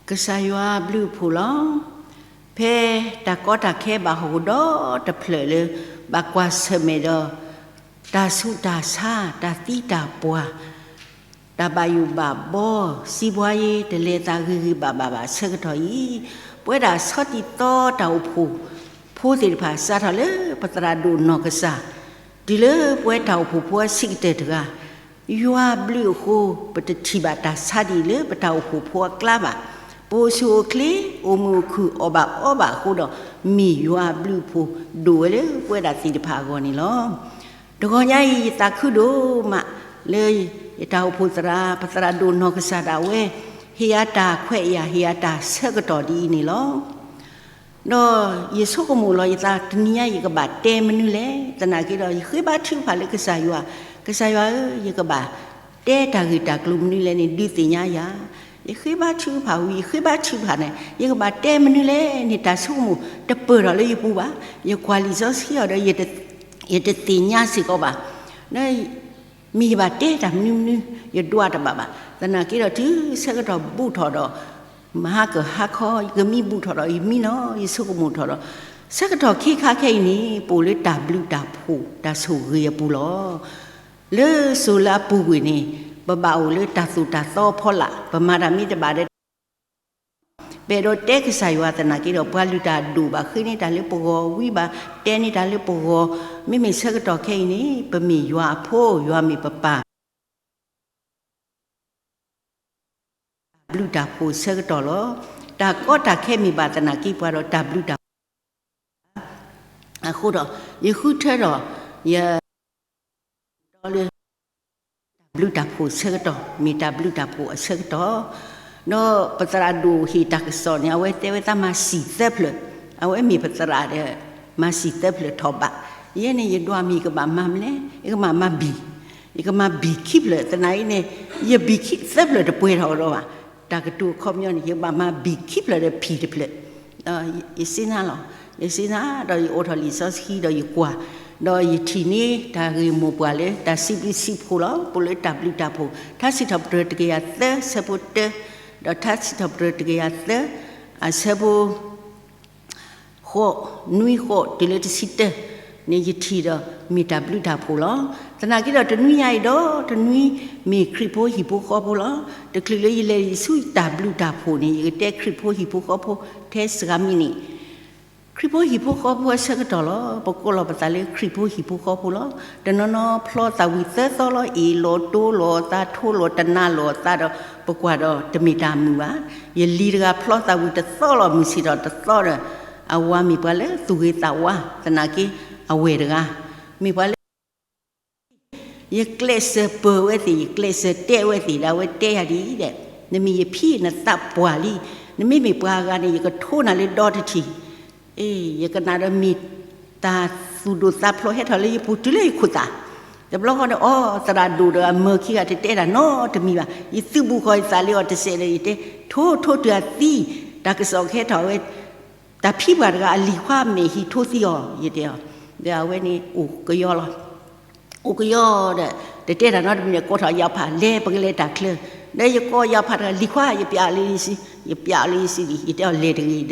ကစၢ်ယွၤဘျုးအဖှိၣ်လီၤ. ဖဲတၢ်ကီတၢ်ခဲဘၣ်ဟီၣ်ခိၣ်ဒီတဖျၢၣ်လၢ ဘၣ်ကွၢ်ဆၢၣ်မဲာ်ဒီး တၢ်ဆူးတၢ်ဆါ, တၢ်သံတၢ်ပှၢ်, တၢ်ဘၣ်ယိၣ်ဘၣ်ဘီ, စံးဘှါယ့တလဲၤသးဂ့ၤဂ့ၤဘၣ်ဘၣ်ဘၣ်ဆၢကတီၢ်အံၤ, ပဝဲဒၣ်ဆီၣ်တံၢ်သီတၢ်အိၣ်ဖှိၣ်ဖိသ့ၣ်တဖၣ် စးထီၣ်လၢပသရၣ်ဒိၣ်နီၢ်ကစၢ် တုၤလၢပဝဲတၢ်အိၣ်ဖှိၣ်ဖိအဆံးကတၢၢ်တဂၤ, ယွၤဘျုးအဃိ ပတထံၣ်ဘၣ်တၢ်ဆါဒ်အံၤလၢပတၢ်အိၣ်ဖှိၣ်ဖိအကျါဘၣ်. ပအိၣ်ဆူၣ်အိၣ်ချ့, အိၣ်မုာ်အိၣ်ခုၣ်, အီၣ်ဘၣ်အီဘၣ်အဃိဒီး, မ့ၢ်ယွၤဘျုးအဖှိၣ်ဒိၣ်ဝဲလၢပဝဲဒၣ်သ့ၣ်တဖၣ်အဂီၢ်န့ၣ်လီၤ. တဂီၤညါအံၤ ယသးခုဒိၣ်မးလၢ ယတၢ်အိၣ်ဖှိၣ်သရၣ်, ပသရၣ်ဒိၣ်နီၢ်ကစၢ်ဒၣ်ဝဲ ဟ့ၣ်ယၤတၢ်ခွဲးယာ်, ဟ့ၣ်ယၤတၢ်ဆၢကတီၢ်ဒ်အံၤန့ၣ်လီၤ. ဒီးယဆိကမိၣ်လီၤယသး တနံၤညါယကဘၣ်တဲမနုၤလဲၣ်. သနာ်က့ဒီး ယဃ့ဘါထုကဖၣ်လၢကစၢ်ယွၤ, ကစၢ်ယွၤဧၢ, ယကဘၣ်တဲတၢ်ဂ့ၢ်တၢ်ကျိၤမနုၤလဲၣ်န့ၣ် ဒုးသ့ၣ်ညါယၤ. ယဃ့ဘါထုကဖၣ်ဝံၤ ယဃ့ဘါထုကဖၣ်န့ၣ် ယကဘၣ်တဲမနုၤလဲၣ်န့ၣ် တၢ်ဆိကမိၣ်တပၢၢ်ထီၣ်လၢယပူၤဘၣ်. ယကွၢ်လံာ်စီဆှံအီၤဒီး ယတသ့ၣ်ညါစ့ၢ်ကီးဘၣ်. မ့ၢ်ယဘၣ်တဲတၢ်မနုၤမနုၤ ယဒွးတဘၣ်ဘၣ်. သနာ်က့ဒီး တုၤဆၢကတီၢ်ဘူးထီၣ်ဒီး မဟါကဟါခီ ယကမံဘူးထီၣ်ဒီး ယမံလီၤ, ယဆိကမိၣ်ထီၣ်ဒီး ဆၢကတီၢ်ခ့ခါခဲအံၤန့ၣ် ပအိၣ်လၢတၢ်ဘျုးတၢ်ဖှိၣ် တၢ်ဆိၣ်ဂ့ၤအပူၤလီၤ. လၢစိၤလၢအပူၤကွံာ်န့ၣ် ပဘၣ်အိၣ်လၢတၢ်သိၣ်တၢ်သီအဖီလာ်, ပမၤတၢ်မ့ၢ်တဘၣ်ဒီး ပအဲၣ်ဒိးတဲကစၢ်ယွၤသနာ်က့ဒီး ပှၤလုၢ်တၢ်အဒိၣ်ဘၣ်ဃ့န့ၢ်တၢ်လၢပဂီၢ်, ဝံဘၣ်တဲန့ၢ်တၢ်လၢပဂီၢ်, မ့မ့ၢ်ဆၢကတီၢ်ခဲအံၤန့ၣ် ပမ့ၢ်ယွၤအဖိ, ယွၤမ့ၢ်ပပၢ် တၢ်ဘျုးတၢ်ဖှိၣ်ဆၢကတီၢ်လီၤ. တၢ်ကီတၢ်ခဲမ့ၢ်ဘၣ်သနာ်က့ ပှၤဒီးတၢ်ဘျုးတၢ်ဖှိၣ် အဃိဒီး ယဃုထၢဒီး ယ တီလၢ တၢ်ဘျုးတၢ်ဖှိၣ်ဆၢကတီၢ် မ့ၢ်တၢ်ဘျုးတၢ်ဖှိၣ်အဆၢကတီၢ်, ဒီးပသရၣ်ဒိၣ်ဟ့ၣ်တၢ်ကစီၣ်န့ၣ် အဝဲတဲဝဲသးမၤစံၣ်သၢဖျၢၣ်, အဝဲမ့ၢ်ပသရၣ်ဒီး မၤစံၣ်သၢဖျၢၣ်ထီၣ်ဘး, ယဲန့ၣ် ယဒွးမံၤကဘၣ်မၤမလဲၣ်, ယကမၤမၤဘံၣ်, ယကမၤဘံၣ်ခံဖျၢၣ်, သနာ်အံၤန့ၣ် ယဘံၣ်ခံသၢဖျၢၣ်တပှဲၤထီၣ်ဒီးဘၣ်, တၢ်ကတိၤအခီပညီန့ၣ် ယကဘၣ်မၤဘံၣ်ခံဖျၢၣ်ဒီးဖံၣ်တဖျၢၣ် ဒီးယစ့နၤလီၤ, ယစ့နၤဒီးယအိးထီၣ်လံာ်စီဆှံဒီးယကွၢ်, ဒီးယထံၣ်န့ၢ်တၢ်ဂ့ၢ်မိၢ်ပှၢ်လၢတၢ်စံးဘျုးစံးဖှိၣ်လီၤ. ပအိၣ်လၢတၢ်ဘျုးတၢ်ဖှိၣ်, ထါစံးထီၣ်ပတြၢၤတကယၤသၢဆၢဖိတၢ, ဒီးထါစံးထီၣ်ပတြၢၤတကယၤသၢ အဆၢဖိ ဃိး, နွံဃိးတုၤလၢတဆံတၢ န့ၣ်ယထံၣ်ဒီးမ့ၢ်တၢ်ဘျုးတၢ်ဖှိၣ်လီၤ. သနာ်က့ဒီးတနွံညါအံၤဒီးတနွံ မ့ၢ်ခရံာ်ဖိဟံၣ်ဖိဃီဖိလီၤ. တချုးလၢယလဲၤဆူတၢ်ဘျုးတၢ်ဖှိၣ်န့ၣ် ယကတဲခရံာ်ဖိဟံၣ်ဖိဃီဖိထဲစှၤမံးနံး, ခရံာ်ဖိဟံၣ်ဖိဃီဖိအဆၢကတီၢ်လီၤ. ပကိးလီၤပသးလၢခရံာ်ဖိဟံၣ်ဖိဃီဖိလီၤ. တနီၤနီၤဖျီသးဝံၤသၢသီလီၤ, အ့ၣ်လိာ်တိလိာ်အသး, ထိလိာ်တနါလိာ်အသးဒီး ပကွၢ်ဒီးတမ့ၢ်တၢ်မုာ်ဘၣ်. ယလံၤတဂၤဖျီသးဝံၤတသီလီၤ, မုၢ်ဆ့ၣ်ထီၣ်တသီဒီး အဝၤမ့ၢ်ပှၤလၢသူၣ်ဂ့ၤသးဝါ, သနာ်က့ အဝဲၢ်တဂၤ မ့ၢ်ပှၤလၢ ယကျဲးစၢးပၢၤဝဲသ့ၣ်, ယကျဲးစၢးတဲဝဲသ့ၣ်ဒီး အဝဲတဲယၤဒ်အံၤ, နမ့ၢ်ယဖံ နသးပှၢ်လံ, နမ့မ့ၢ်ပှၤအဂၤန့ၣ် ယကထိနၤလၢဒီတထံၣ်, ယကနၣ်ဒီးမ့ၢ်တၢ်သူၣ်ဒိၣ်သးဖျိးဟဲထီၣ်လၢယပူၤတုၤလၢယခိၣ်သး, တဘျီဃီဒီး အိ သရၣ်ဒိၣ်ဒီးအမၢခံဂၤတတဲတၢ်နီတမံၤဘၣ်, ယသုးဘူးဃီၤယသးလၢအီၤတစဲးဒီး ယတဲ ထိ ထိတုၤအသံ, တၢ်ကစီၣ်ကဟဲထီၣ်ဝဲ တၢ်ဖံပှၢ်တဂၤအလံၤခွါမဲာ်ဟံၣ်ထိသံအီၤ, ယတဲအီၤ, ဒီးအဝဲန့ၣ်အိၣ်ကယီလီၤ. အိၣ်ကယီဒီး တတဲတၢ်နီတမံၤဒီး ကိးထီၣ်ယီၤဖး လဲၤပကလဲၤတၢ်ချၢ, ဒီးယကိးယီၤဖးတဂၤ လံၤခွါ ယပျးလၢယစု, ယပျးလၢယစုလံ, ယတဲအီၤလဲၤတဂ့ၤဒီး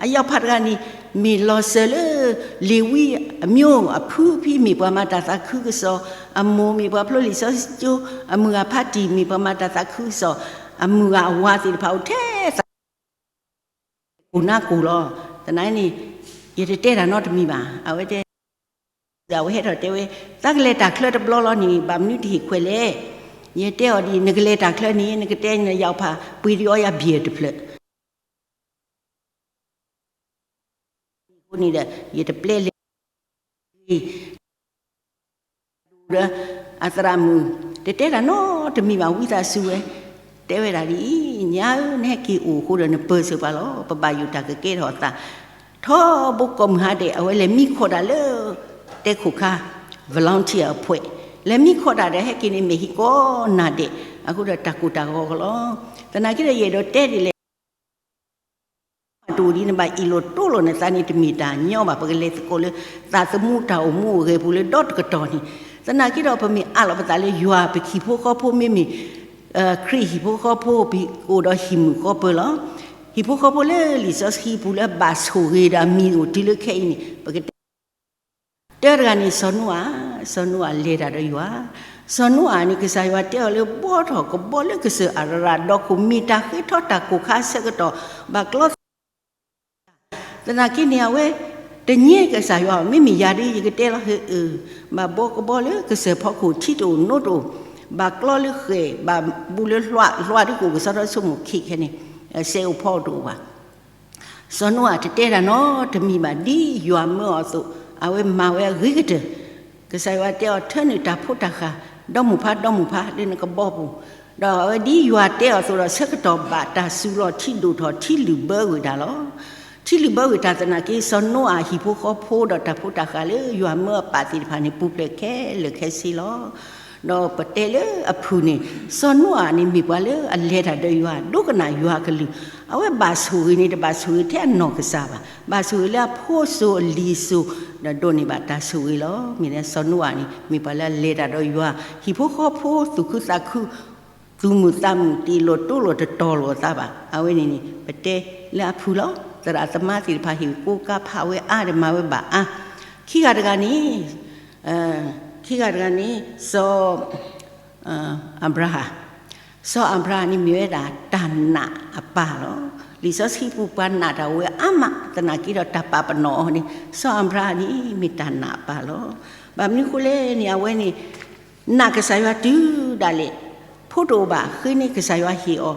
အယီၤဖးတဂၤန့ၣ် မ့ၢ်လီၤစၢၤလၢလ့ၤဝံအမျိုး အဖုအဖံမ့ၢ်ပှၤမၤတၢ်သးခုကစီၣ်, အမိၢ်မ့ၢ်ပှၤဖျိလံာ်စီဆှံကၠိ, အမုၢ်ဂၤဖါတံၢ်မ့ၢ်ပှၤမၤတၢ်သးခုကစီၣ်, အမုၢ်ဂၤအဝၤသ့ၣ်တဖၣ်အိၣ်ထဲသး ကိၢ်နါကိၢ်လီၤ. သနာ်န့ၣ် ယတတဲတၢ်နီတမံၤဘၣ်. အဝဲတဲ, အဝဲဟဲထီၣ်တဲဝဲ, သးကလဲၤတၢ်ချၢတဘျီလီၤန့ၣ် ဘၣ်မနုၤတဟ့ၣ်ခွဲးလဲၣ်. ယတဲအီၤဒ်အံၤ, နကလဲၤတၢ်ချၢန့ၣ် နကတဲနယီၤဖး ပှ့ၤဒံးအီယၤဘံၣ်တဖျၢၣ် အဃိန့ၣ်ဒီး ယတပျဲလဲၤ ဒီးအသရၣ်မုၣ် တတဲတၢ်နီတမံၤဘၣ် ဝံသးစူၤဝဲ, တဲဝဲဒၣ်ဒ်အံၤ, ညါဧၢ, နဟဲက့ၤအိၣ်အဃိဒီး နပၢၤစၢၤပှၤလီၤ. ပဘၣ်ယိၣ်တၢ်ကကဲထီၣ်အသး. ထီဘိကိးမုၢ်ဟါဒဲး အဝဲလဲၤမံခီၣ်တၢ်လၢ တဲခိၣ်ခါ volunteer အဖှဲး, လဲၤမံခီၣ်တၢ်ဒီး ဟဲက့ၤန့ၣ်မ့ၢ်ဟံၣ်ကိးနၤဒဲး, အဃိဒီးတၢ်ကိၢ်တၢ်ဂီၤကလီၤ. သနာ်က့ဒီး ယအဲၣ်ဒိးတဲဒ်လဲၣ် တအိၣ်ဒ်န့ၣ်ဘၣ် အ့ၣ်လိာ်တိလိာ်နသးန့ၣ် တမ့ၢ်တၢ်ညီဘၣ်. ပကလဲၤသကိးလၢ သးသမူတၢ်အိၣ်မူအိၣ်ဂဲၤပူၤလၢဒီတကတီၢ်န့ၣ်, သနာ်က့ဒီး ပမ့ၢ်အးလီၤပသးလၢယွၤပဟံၣ်ဖိဃီဖိ မ့မ့ၢ် ခရံာ်ဟံၣ်ဖိဃီဖိ ပအိၣ်ဒီးဟံၣ်မုာ်ဃီပၢၤလီၤ. ဟံၣ်ဖိဃီဖိလၢလံာ်စီဆှံပူၤလၢအဘၣ်ဆိၣ်ဂ့ၤဒီးအမံၤအိၣ်တုၤလၢခဲအံၤန့ၣ် ပကတဲ တၢတဂၤန့ၣ် စီၤနိအၤ, စီၤနိအၤလဲၤတၢ်ဒီးယွၤ, စီၤနိအၤန့ၣ် ကစၢ်ယွၤတဲအီၤလၢ ဘှီထီၣ်ကဘီလၢကစၢၢ်အရရးဒီခိၣ် မ့ၢ်တၢ်ဃ့ထီတၢ်ကိၢ်ခါအဆၢကတီၢ် ဘၣ်ကျီသ သနာ်က့န့ၣ် အဝဲတညဲကစၢ်ယွၤ မ့မ့ၢ်ယၤဒ်ယကတဲလီၤ ဟ့ၣ်အုၣ်, ဘၣ်ဘှီကဘီလၢကစၢၢ်ဖီခိၣ် ထံတအိၣ်နိတအိၣ်, ဘၣ်ကျီလၢဃဲၣ် ဘၣ်ဘူးလၢလွှ လွှဒ်ကအိၣ်ကစီဒီဆိကမိၣ်ခံခဲန့ၣ် စဲးအိၣ်ဖီအိၣ်တအိၣ်ဘၣ်. စီၤနိအၤတတဲတၢ်နီတမံၤဘၣ် ဒ်ယွၤမၢအီၤအသိး အဝဲမၤဝဲအဂ့ၤကတၢၢ်, ကစၢ်ယွၤတဲအီၤ ထၢနုာ်တၢ်ဖိတၢ်ဃၢ် ဒီမုၢ်ဖး ဒီမုၢ်ဖး လၢနကဘီပူၤ, ဒီးအဝဲဒ်ယွၤတဲအီၤအသိးဒီး ဆၢကတီၢ်ဘၣ်တၢ်စူၤလီၤထံဒိၣ်ထီၣ် ထံလုၢ်ဘၢကွံာ်တၢ်လီၤ. ထံလုၢ်ဘၢကွံာ်တၢ်သနာ်က့ စီၤနိအၤဟံၣ်ဖိဃီဖိဒီးတၢ်ဖိတၢ်ဃၢ်လၢယွၤမၢအပာ်သ့ၣ်တဖၣ်န့ၣ် ပူၤဖျဲးခဲလၢာ်ခဲဆ့လီၤ. ဒီးပတဲလၢအဖုၣ်န့ၣ် စီၤနိအၤန့ၣ်မ့ၢ်ပှၤလၢအလဲၤတၢ်ဒီးယွၤ ဒိကနၣ်ယွၤအကလုၢ်, အဝဲဘၣ်ဆိၣ်ဂ့ၤန့ၣ် တဘၣ်ဆိၣ်ဂ့ၤထဲအနီၢ်ကစၢ်ဘၣ်, ဘၣ်ဆိၣ်ဂ့ၤလၢအဖိစိၤအလံၤစိၤ, ဒီးဒိးန့ၢ်ဘၣ်တၢ်ဆိၣ်ဂ့ၤလီၤ. မ့ၢ်လၢစီၤနိအၤန့ၣ် မ့ၢ်ပှၤလၢအလဲၤတၢ်ဒီးယွၤ, ဟံၣ်ဖိဃီဖိသူၣ်ခုသးခု သူၣ်မုာ်သးမုာ် တ့ၢ်လိာ်တိလိာ်တတီၤလိာ်အသးဘၣ်. အဝဲန့ၣ်န့ၣ် ပတဲလၢအဖုၣ်လီၤ. သရၣ်သမါသ့ၣ်တဖၣ်ဟ့ၣ်ကိးကါဖးဝဲအါဒီးမၤဝဲဘၣ်အါ. ခံဂၤတဂၤန့ၣ်, ခံဂၤတဂၤန့ၣ် စီၤ အၤဘြၤဟၣ်, စီၤအၤဘြၤဟၣ်န့ၣ်မ့ၢ်ဝဲဒၣ်တၢ်နာ်အပၢ်လီၤ. လံာ်စီဆှံပူၤပှၤနာ်တၢ်အိၣ်ဝဲအါမး သနာ်က့ဒီးတၢ်ပာ်ပနီၣ်အီၤန့ၣ် စီၤအၤဘြၤဟၣ်န့ၣ်မ့ၢ်တၢ်နာ်အပၢ်လီၤ. ဘၣ်မနုၤဃိလဲၣ်န့ၣ် အဝဲန့ၣ် နာ်ကစၢ်ယွၤတုၤဒၣ်လဲာ်, ဖိတအိၣ်ဘၣ် ဃ့န့ၢ်ကစၢ်ယွၤဟ့ၣ်အီၤ,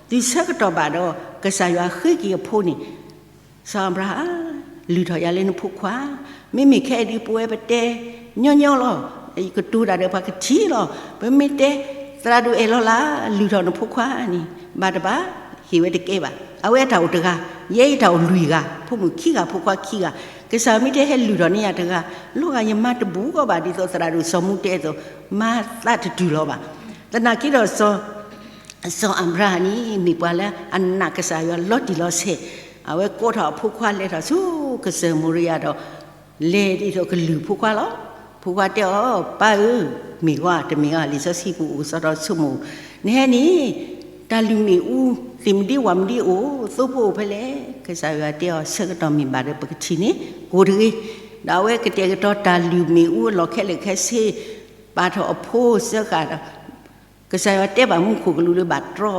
တုၤဆၢကတီၢ်ဘၣ်ဒီး ကစၢ်ယွၤဃ့က့ၤအဖိန့ၣ် စီၤအၤဘြၤဟၣ်, လုၢ်ထီၣ်ယၤလၢနဖိခွါ, မ့မ့ၢ်ခဲအံၤဒ်ပဝဲပတဲ ညီညီလီၤ, ယကတိၤတၢ်ဒီးပှၤကထံၣ်လီၤ, ပမ့ၢ်တဲ သရၣ်ဒိၣ်အဲၣ်လီၤလၢ လုၢ်ထီၣ်နဖိခွါန့ၣ် ဘၣ်တဘၣ်, ဟ့ၣ်ဝဲတကဲဘၣ်, အဝဲအတၢ်အိၣ်တဂၤ, ယဲအတၢ်အိၣ်လွံၢ်ဂၤ, ဖိမုၣ်ခံဂၤ ဖိခွါခံဂၤ, ကစၢ်မ့ၢ်တဲဟဲလုၢ်ထီၣ်န့ၢ်ယၤတဂၤ, လီၤဂာ်ယမၤတဘူးကီးဘၣ် ဒ်သိးသရၣ်ဒိၣ်စီၤမူတဲအသိး, မၤသးတတုၤလီၤဘၣ်. သနာ်က့ဒီး စီၤအၤဘြၤဟၣ်န့ၣ် မ့ၢ်ပှၤလၢအနာ်ကစၢ်ယွၤလီၤတံၢ်လီၤဆဲး, အဝဲကိးထီၣ်အဖိခွါလဲၤထီၣ်ဆူကစၢၢ်မိၤရံယၤဒီး လဲၤဒ်သိးကလုၢ်ဖိခွါလီၤ. ဖိခွါတဲအီၤ ပၢ်ဧၢ, မ့ၢ်ဂ့ၤတမ့ၢ်ဂ့ၤ လံာ်စီဆှံပူၤအိၣ်ကစီဒီဆိကမိၣ်, နဟဲန့ၣ် တၢ်လုၢ်မ့ၣ်အူ သ့ၣ်မဒ့ဝၣ်မဒ့အိၣ်, သိဖိအိၣ်ဖဲလဲၣ်. ကစၢ်ယွၤတဲအီၤ ဆၢကတီၢ်မ့ၢ်ဘၣ်ဒီးပကထံၣ်န့ၣ် ကိၢ်တဂ့ၤ. ဒီးအဝဲကတဲာ်ကတီၤတၢ်လုၢ်မ့ၣ်အူအလီၢ်ခဲလၢာ်ခဲဆ့, ပာ်ထီၣ်အဖိစၢဃာ်ဒီး ကစၢ်ယွၤတဲဘၣ်မူခိၣ်ကလူးလၢဘၣ်တြီ,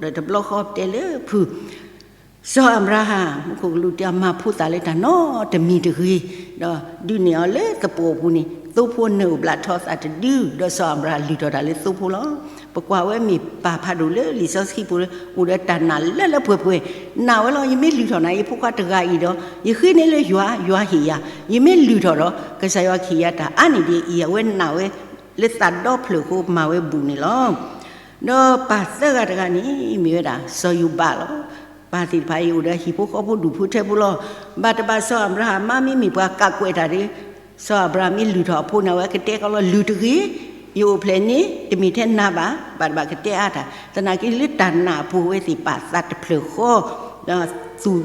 ဒီးတဘျီဃီတဲလၢဖုၣ် စီၤအၤဘြၤဟၣ် မူခိၣ်ကလူးတဲအီၤ မၤဖိသၣ်လၢတၢ်နီတမံၤတဂ့ၤ, ဒီးဒုးနဲၣ်အီၤလၢသပှၢ်ပူၤန့ၣ် သိဖိနၢ်အိၣ်ဘျးထီသးတဒု, ဒီးစီၤအၤဘြၤဟၣ်လုၢ်ထီၣ်တၢ်လၢသိဖိလီၤ. ပကွၢ်ဝဲမ့ၢ်ပၢ်ဖးဒိၣ်လၢလံာ်စီဆှံပူၤလၢ အိၣ်ဒီးတၢ်နာ်လၢလၢပှဲၤပှဲၤ, နာ်ဝဲလီၤ ယမ့ၢ်လုၢ်ထီၣ်နၤ ယဖိခွါတဂၤအံၤဒီး ယဃ့န့ၢ်လၢယွၤ ယွၤဟ့ၣ်ယၤ, ယမ့ၢ်လုၢ်ထီၣ်ဒီး ကစၢ်ယွၤကဟ့ၣ်ယၤတၢ်အါန့ၢ်ဒ်အံၤ, အဝဲနာ်ဝဲ လၢသးဒီဖျၢၣ်အဃိမၤဝဲဘူးန့ၣ်လီၤ. ဒီးပၢ်သၢဂၤတဂၤန့ၣ် မ့ၢ်ဝဲဒၣ် စီၤယိၤဘးလီၤ. ပၢ်သ့ၣ်တဖၣ်အံၤအိၣ်ဒီးဟံၣ်ဖိဃီဖိဒူၣ်ဖိထၢဖိလီၤ. ဘၣ်တဘၣ်စီၤအၤဘြၤဟၣ်မါမ့မ့ၢ်ပှၤကးကွဲးတၢ်ဒီး စီၤအၤဘြၤဟၣ်မ့ၢ်လုၢ်ထီၣ်အဖိန့ၣ် အဝဲကတဲကီးလီၤ လုၢ်တဂ့ၤ, ယအိၣ်ဖျဲၣ်န့ၣ် တမ့ၢ်ထဲနၤဘၣ်, ဘၣ်တဘၣ်ကတဲအါတၢ်, သနာ်က့လၢတၢ်နာ်အပူၤဝဲသ့ၣ်ပာ်သးတဖျၢၣ်ဃီ, ဒီးသူၣ်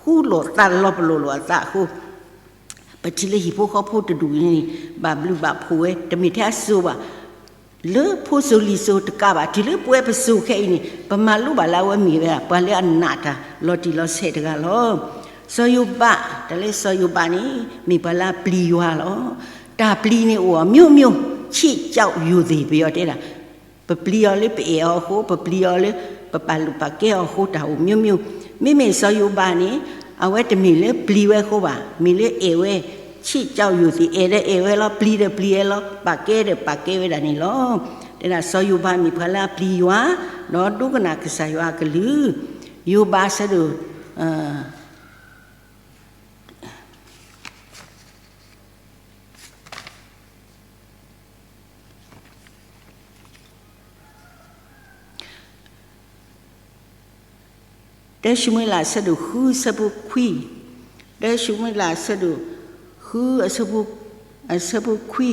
ဃူလိာ်သးလီၤပလိာ်လိာ်အသးအဃိ ပထံၣ်လၢဟံၣ်ဖိဃီဖိတဒူၣ်န့ၣ် ဘၣ်ဘျုးဘၣ်ဖှိၣ်ဝဲ တမ့ၢ်ထဲအစိၤဘၣ်, လၢဖိစိၤလံၤစိၤတကးဘၣ် တုၤလၢပဝဲပစိၤခဲအံၤန့ၣ် ပမၤလိဘၣ်လၢအဝဲမ့ၢ်ဝဲဒၣ် ပှၤလၢအနာ်တၢ်လီၤတံၢ်လီၤဆဲးတဂၤလီၤ. စီၤယိၤဘး, တၢ်လၢစီၤယိၤဘးန့ၣ် မ့ၢ်ပှၤလၢအပျံၤယွၤလီၤ. တၢ်ပျံၤန့ၣ်အိၣ်အမျိုးမျိုး, ချစ်ကြောက်ရွံ့သည် ပယီၤတဲဒၣ် ပပျံၤအီၤလၢပအဲၣ်အီၤအဃိ, ပပျံၤအီၤလၢပပာ်လုၢ်ပာ်ကဲအီၤအဃိ တၢ်အိၣ်မျိုးမျိုး, မ့မ့ၢ်စီၤယိၤဘးန့ၣ် အဝဲတမ့ၢ်လၢပျံၤဝဲအဃိဘၣ်, မ့ၢ်လၢအဲၣ်ဝဲ, ချစ်ကြောက်ရွံ့သည် အဲၣ်ဒီးအဲၣ်ဝဲလီၤ, ပျံၤဒီးပျံၤဝဲလီၤ, ပာ်ကဲဒီးပာ်ကဲဝဲဒၣ်န့ၣ်လီၤ. တဲဒၣ်စီၤယိၤဘးမ့ၢ်ပှၤလၢအပျံၤယွၤ, ဒီးဒိကနၣ်ကစၢ်ယွၤအကလုၢ်, ယိၤဘးအဆၢဒိၣ် တၢၡမူၤအ့လးအဆၢဒိၣ်ဃုအဆၢဖိခွံ, တၢၡမူၤအ့လးအဆၢဒိၣ်ဃုအဆၢဖိခွံ,